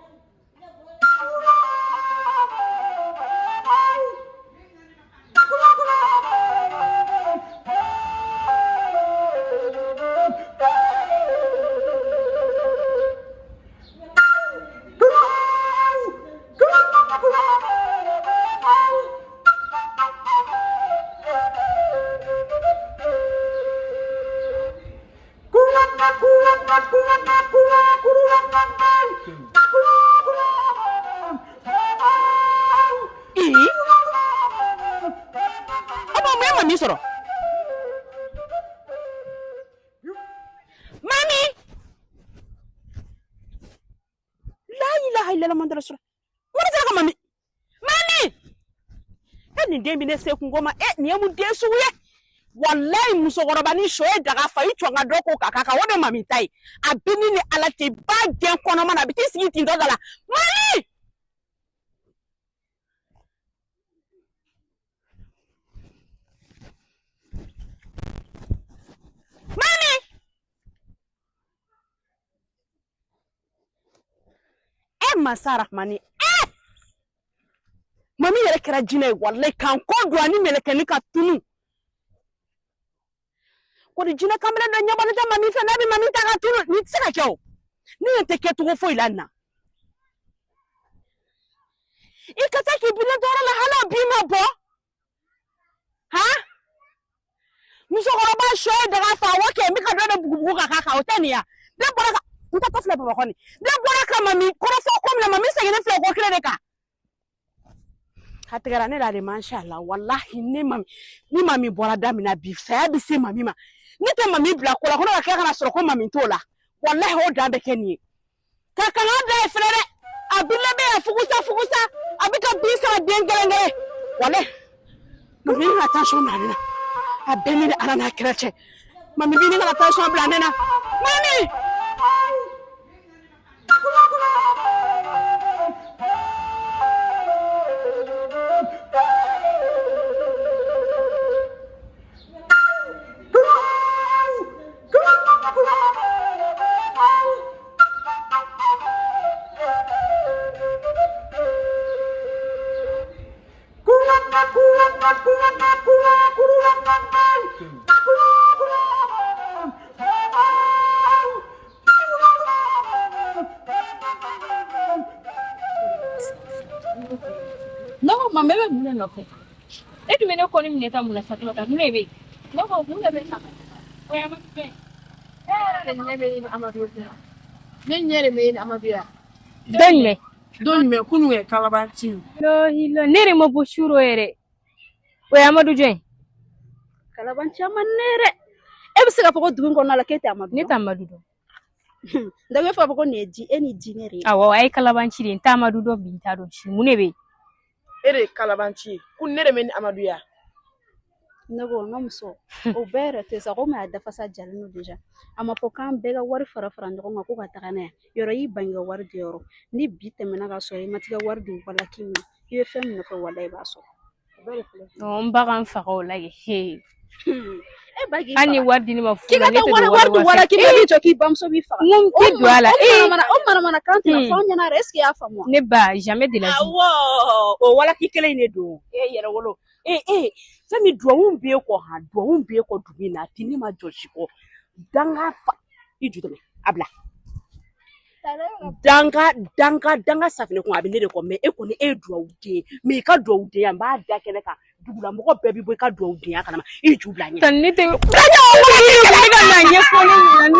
Aba, mun ye mami sɔrɔ? Mami! La ilaha illallah Muhammadu rasulullah. Mun de sera ka mami? Mami! E nin den bɛ ne se kunko ma. E nin ye mun den sugu ye? Walayi musokɔrɔba ni sɔ ye daga fa i cɔn ka dɔ ko k'a k'a kan, o de mami ta ye. A bɛ ne ni Ala cɛ, i b'a gɛn kɔnɔma na, a bɛ t'i sigi tintɔ da la. Mami! Mami! E masa rahmani, e mami yɛrɛ kɛra jinɛ ye walayi, k'an kɔ don ani mɛlɛkɛni ka tunu. Kɔni jinɛ kamalen dɔ ɲɛbɔlen tɛ mami fɛ, n'a bɛ mami ta ka tunu, nin tɛ se ka kɛ o. Ne ɲɛ tɛ kɛcogo foyi la nin na. I ka taa k'i bilen tɔɔrɔ la, hali a bin ma bɔ. Han, musokɔrɔba sɔ ye daga fa wa kɛ n bɛ ka dɔ de bugubugu ka k'a kan, o tɛ nin ya. Ne bɔra ka n taatɔ filɛ Bamakɔ nin, ne bɔra ka mami kɔrɔfɔ ko min na, mami seginnen filɛ o ko kelen de kan. A tigɛra ne la de, masha Allah, walahi ne mami, ni mami bɔra da min na bi, saya bɛ se mami ma. Ne tɛ mami bila ko la ko ne ka tila ka na sɔrɔ ko mami t'o la. Walahi o dan bɛ kɛ nin ye. Ka kanga da ye fɛnɛ dɛ, a bile bɛ yan fugusa fugusa, a bɛ ka bin sara den kelen kelen. Walahi mami ka tension bila ne na, a bɛɛ ne ni Ala n'a kira cɛ. Mami bɛ ne ka tension bila ne na. Mami! Ne ko mama, e bɛ mun de nɔfɛ? E tun bɛ ne kɔni minɛ ka mun na Fatumata? Mun de bɛ yen? Ne ko mun de bɛ na? O ye Amadu bɛ. E yɛrɛ de ɲɛ bɛ ne ni Amadu la. Ne ɲɛ de bɛ ne ni Amadu la. Don jumɛn? Don jumɛn? Kunun ye kalabanci. Lahila, ne de ma bɔ su rɔ yɛrɛ. O ye Amadu jɔn ye? Kalabanci a man ne yɛrɛ. E bɛ se k'a fɔ ko dugu in kɔnɔna la k'e tɛ Amadu Ne dɔn? tɛ Amadu dɔn. Donc e f'a fɔ ko nin ye ji, e ni jinɛ de ye. Awɔ, a ye kalabanci de ye. N tɛ Amadu dɔn bi, n t'a dɔn sini. Mun de bɛ yen? E de ye kalabanci ye. Kunun ne de bɛ ni Amadu ya. Ne ko n ka muso, o bɛɛ yɛrɛ tɛ sa, komi a dafasa jalen don déjà. A ma fɔ k'an bɛɛ ka wari fara fara ɲɔgɔn kan ko ka taga n'a ye. Yɔrɔ y'i ban i ka wari di yɔrɔ. Ni bi tɛmɛna ka sɔrɔ i ma t'i ka wari di walaki ma, i bɛ fɛn min nɔfɛ walayi i b'a sɔrɔ. N ba ka n faga o la kɛ. He. E ba k'i Hali ni faga. wari di ne ma fu K'i la, ka ne taa tɛ wari don wari di wari walaki ma, i b'i jɔ k'i bamuso b'i faga. N ko n tɛ don a la. O manamana o manamanakan tɛna Hmm. fɔ anw ɲɛna yɛrɛ, est ce que i y'a faamu wa? Ne ba, jamais de la vie. Awɔ, o walaki kelen in de don. E yɛrɛ wolo. E e fɛn min duwawu b'e kɔ han, duwawu b'e kɔ dugu in na, a ti ne ma jɔ si kɔ. Danga fa i ju tɛmɛ a bila. Danga danga danga safinɛ kun a bɛ ne de kɔ, mais e kɔni e ye duwawu den ye, mais i ka duwawu den n b'a da kɛnɛ kan. Dugulamɔgɔ bɛɛ bɛ bɔ i ka duwawu diya kalama i ju bila ɲɛ. Tani ne tɛ ne ka na ɲɛfɔ ne ɲɛna ne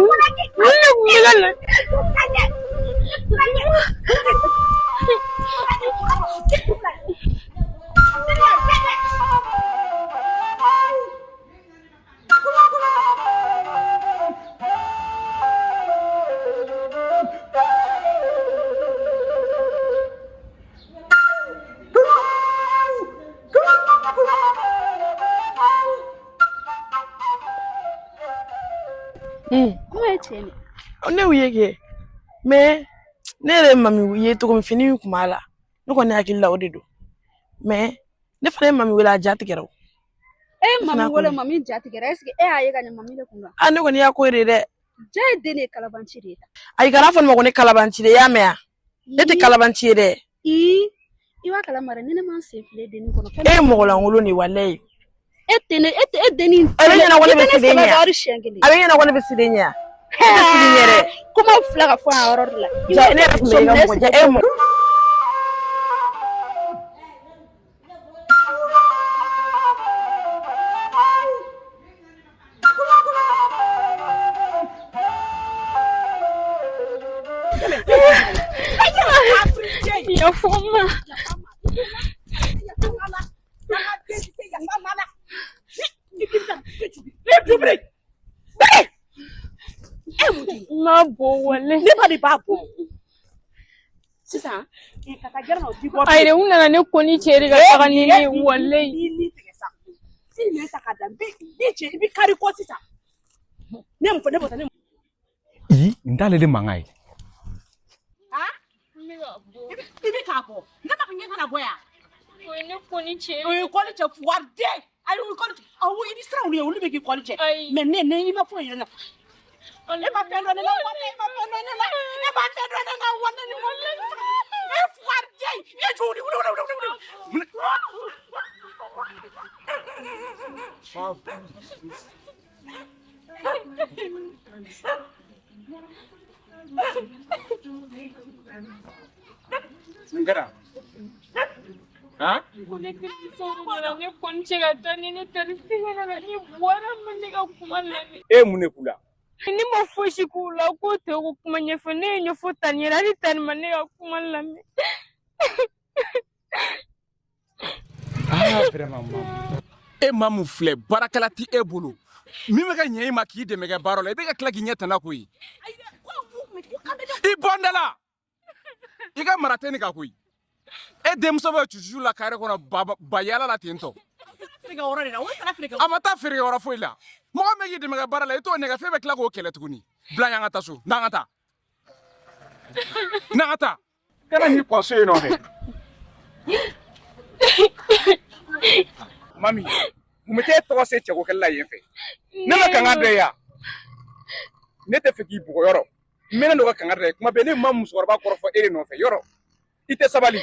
kun bɛ ka na. Kuma ye tiɲɛ de. Ne y'u ye kɛ mais ne yɛrɛ ye mami ye cogo min fini min kun b'a la ne kɔni hakili la o de don mais ne fana ye mami wele a ja tigɛra o. E ye mami wele mami ja tigɛra est ce que e y'a ye ka ɲɛ mami de kun don. A ne kɔni y'a ko de dɛ. Ja ye den de ye kalabanci de ye. Ayi kana fɔ ne ma ko ne kalabanci de i y'a mɛn wa ne tɛ kalabanci ye dɛ. Ii i b'a kalama dɛ ni ne ma n sen fili dennin kɔnɔ. E ye mɔgɔ lankolon de ye walayi. E tɛ ne e tɛ e dennin. A bɛ ɲɛna ko ne bɛ siran e ɲɛ. Siɲɛ kelen. A bɛ ɲɛna ko ne bɛ siran e ɲɛ. Ne tɛ siran i ɲɛ dɛ. Kuma fila ka fɔ a yɔrɔ de la. Ja ne yɛrɛ tun bɛ e ka mɔgɔ ja e ye mɔgɔ. Yafa n ma. N m'a bɔ walayi. Ne ba de b'a bɔ. Sisan ka taa gɛrɛ na o ti bɔ. Ayi dɛ u nana ne ko ni cɛ de ka taga ni ne ye walayi. N'i ni tigɛ sa. I nɛn ta ka da n b'i cɛ i bɛ kari kɔ sisan. Ne mun fɔ ne bɔ ne. I n t'ale de mankan ye. I bɛ k'a bɔ ne b'a fɔ n k'e kana bɔ yan. O ye ne ko ni cɛ. O ye kɔli cɛ fugariden. Ayi o ye kɔli cɛ. Awɔ i bɛ siran olu ye olu bɛ k'i kɔli cɛ. Ayi. Mais ne i ma foyi ye ne la. E ma fɛn dɔn ne la walayi e ma fɛn dɔn ne la e ma fɛn dɔn ne la walayi walayi. E fugariden e jɔ wuli wuli wuli wuli wuli. Mun kɛra? Han? Ko ne terimuso de nana ne ko ni cɛ ka taa ni ne tani tigɛ la ne bɔra ma ne ka kuma lamɛn. E ye mun de k'u la? Ne ma fosi k'u la k'o tɛ ko kuma ɲɛfɔ ne ye ɲɛfɔ tani yɛrɛ hali tani ma ne ka kuma lamɛn. Ah vraiment mamu. E mamu filɛ baarakɛla ti e bolo. Min bɛ ka ɲɛ i ma k'i dɛmɛ kɛ baara la i bɛ ka tila k'i ɲɛ tana koyi. I bɔ n da la. I ka mara tɛ nin kan koyi. E denmuso bɛ cucucu la kare kɔnɔ ba yaala la ten tɔ. A ma taa feerekɛyɔrɔ foyi la. Mɔgɔ min k'i dɛmɛ kɛ baara la i t'o nɛgɛ f'e bɛ tila k'o kɛlɛ tuguni. Bila yan ka taa so. N'an ka taa. N'an ka taa. Kana n'i kɔ so yen nɔ dɛ. Mami, mun bɛ t'e tɔgɔ se cɛko kɛlɛ la yen fɛ? Ne ma kanga da yan. Ne tɛ fɛ k'i bugɔ yɔrɔ. N mɛnnen don ka kanga da ye. Kuma bɛɛ ne ma musokɔrɔba kɔrɔfɔ e de nɔfɛ yɔrɔ. I tɛ sabali.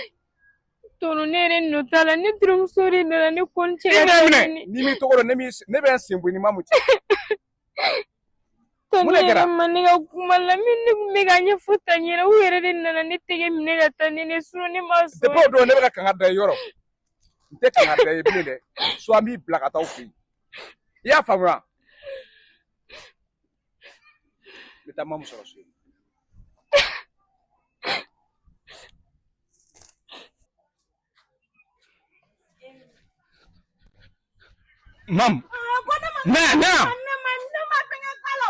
Tɔnɔ ne yɛrɛ nɔ t'a la ne terimuso de nana ne ko ni cɛ I ka nɛ taa minɛ. ni ne. N'i m'i tɔgɔ dɔn ne bɛ n sen bɔ i ni mamu cɛ. Tani Mun de yɛrɛ kɛra? ma ne ka kuma lamɛn ne kun bɛ ka ɲɛfɔ tani ɲɛna u yɛrɛ de nana ne tɛgɛ minɛ ka taa ni ne sinon ne ma sɔn. Depuis o don ne bɛ ka kanga da ye yɔrɔ. N tɛ kanga da ye bilen dɛ. Soit n b'i bila ka taa aw fɛ yen. I y'a faamuya? N bɛ taa mamu sɔrɔ so yen. Mamu. Na na. Ne ma fɛngɛ k'a la.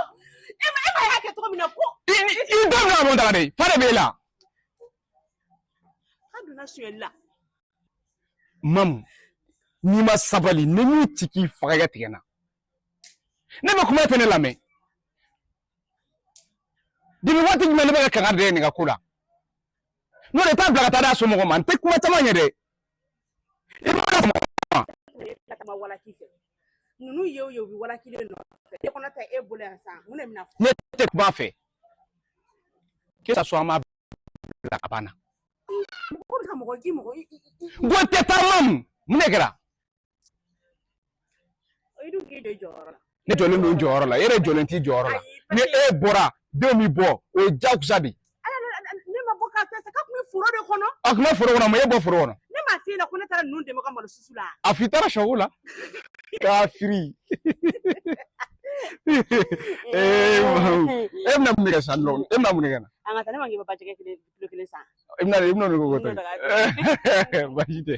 E ma y'a kɛ cogo min na ko. I da bɛna bɔ daga de. Fa de b'e la. K'a donna sonyɛli la. Mamu, n'i ma sabali ni m'i ci k'i faga i ka tigɛ n na. Ne bɛ kuma e tɛ ne lamɛn. Depuis waati jumɛn ne bɛ ka kangari da ye nin ka ko la? N'o tɛ taa bila ka taa d'a somɔgɔw ma n tɛ kuma caman ɲɛ dɛ. I b'a faamu wa? Ma walaki fɛ. Ninnu ye o ye u bɛ walaki de nɔfɛ. E kɔnɔ tɛ e bolo yan sisan mun de bɛna fɔ? Ne tɛ kuma a fɛ. Que ça soit an b'a bila a banna. Mɔgɔ bɛ se ka mɔgɔ i mɔgɔ i. N ko tɛ taa Mamu. Mun de kɛra? I dun k'i jɔ i jɔyɔrɔ la. Ne jɔlen don n jɔyɔrɔ la e yɛrɛ jɔlen t'i jɔyɔrɔ la. Ni e bɔra denw b'i bɔ o ye jagosa de ye. Ne ma bɔ k'a kɛ sa k'a tun bɛ foro de kɔnɔ. A tun bɛ foro kɔnɔ mun e bɔ foro kɔnɔ? Ne m'a f'i ɲɛna ko ne taara ninnu dɛmɛ ka malo susu la. A f'i taara sɔko la. Kafiri. Ee Mamu, e bɛna mun de kɛ sisan nɔ? E bɛna mun de kɛ na? An ka taa, ne ma k'i bɛ bajɛgɛ kelen kilo kelen san. I bɛna o de ko tɔ ye. Baasi tɛ.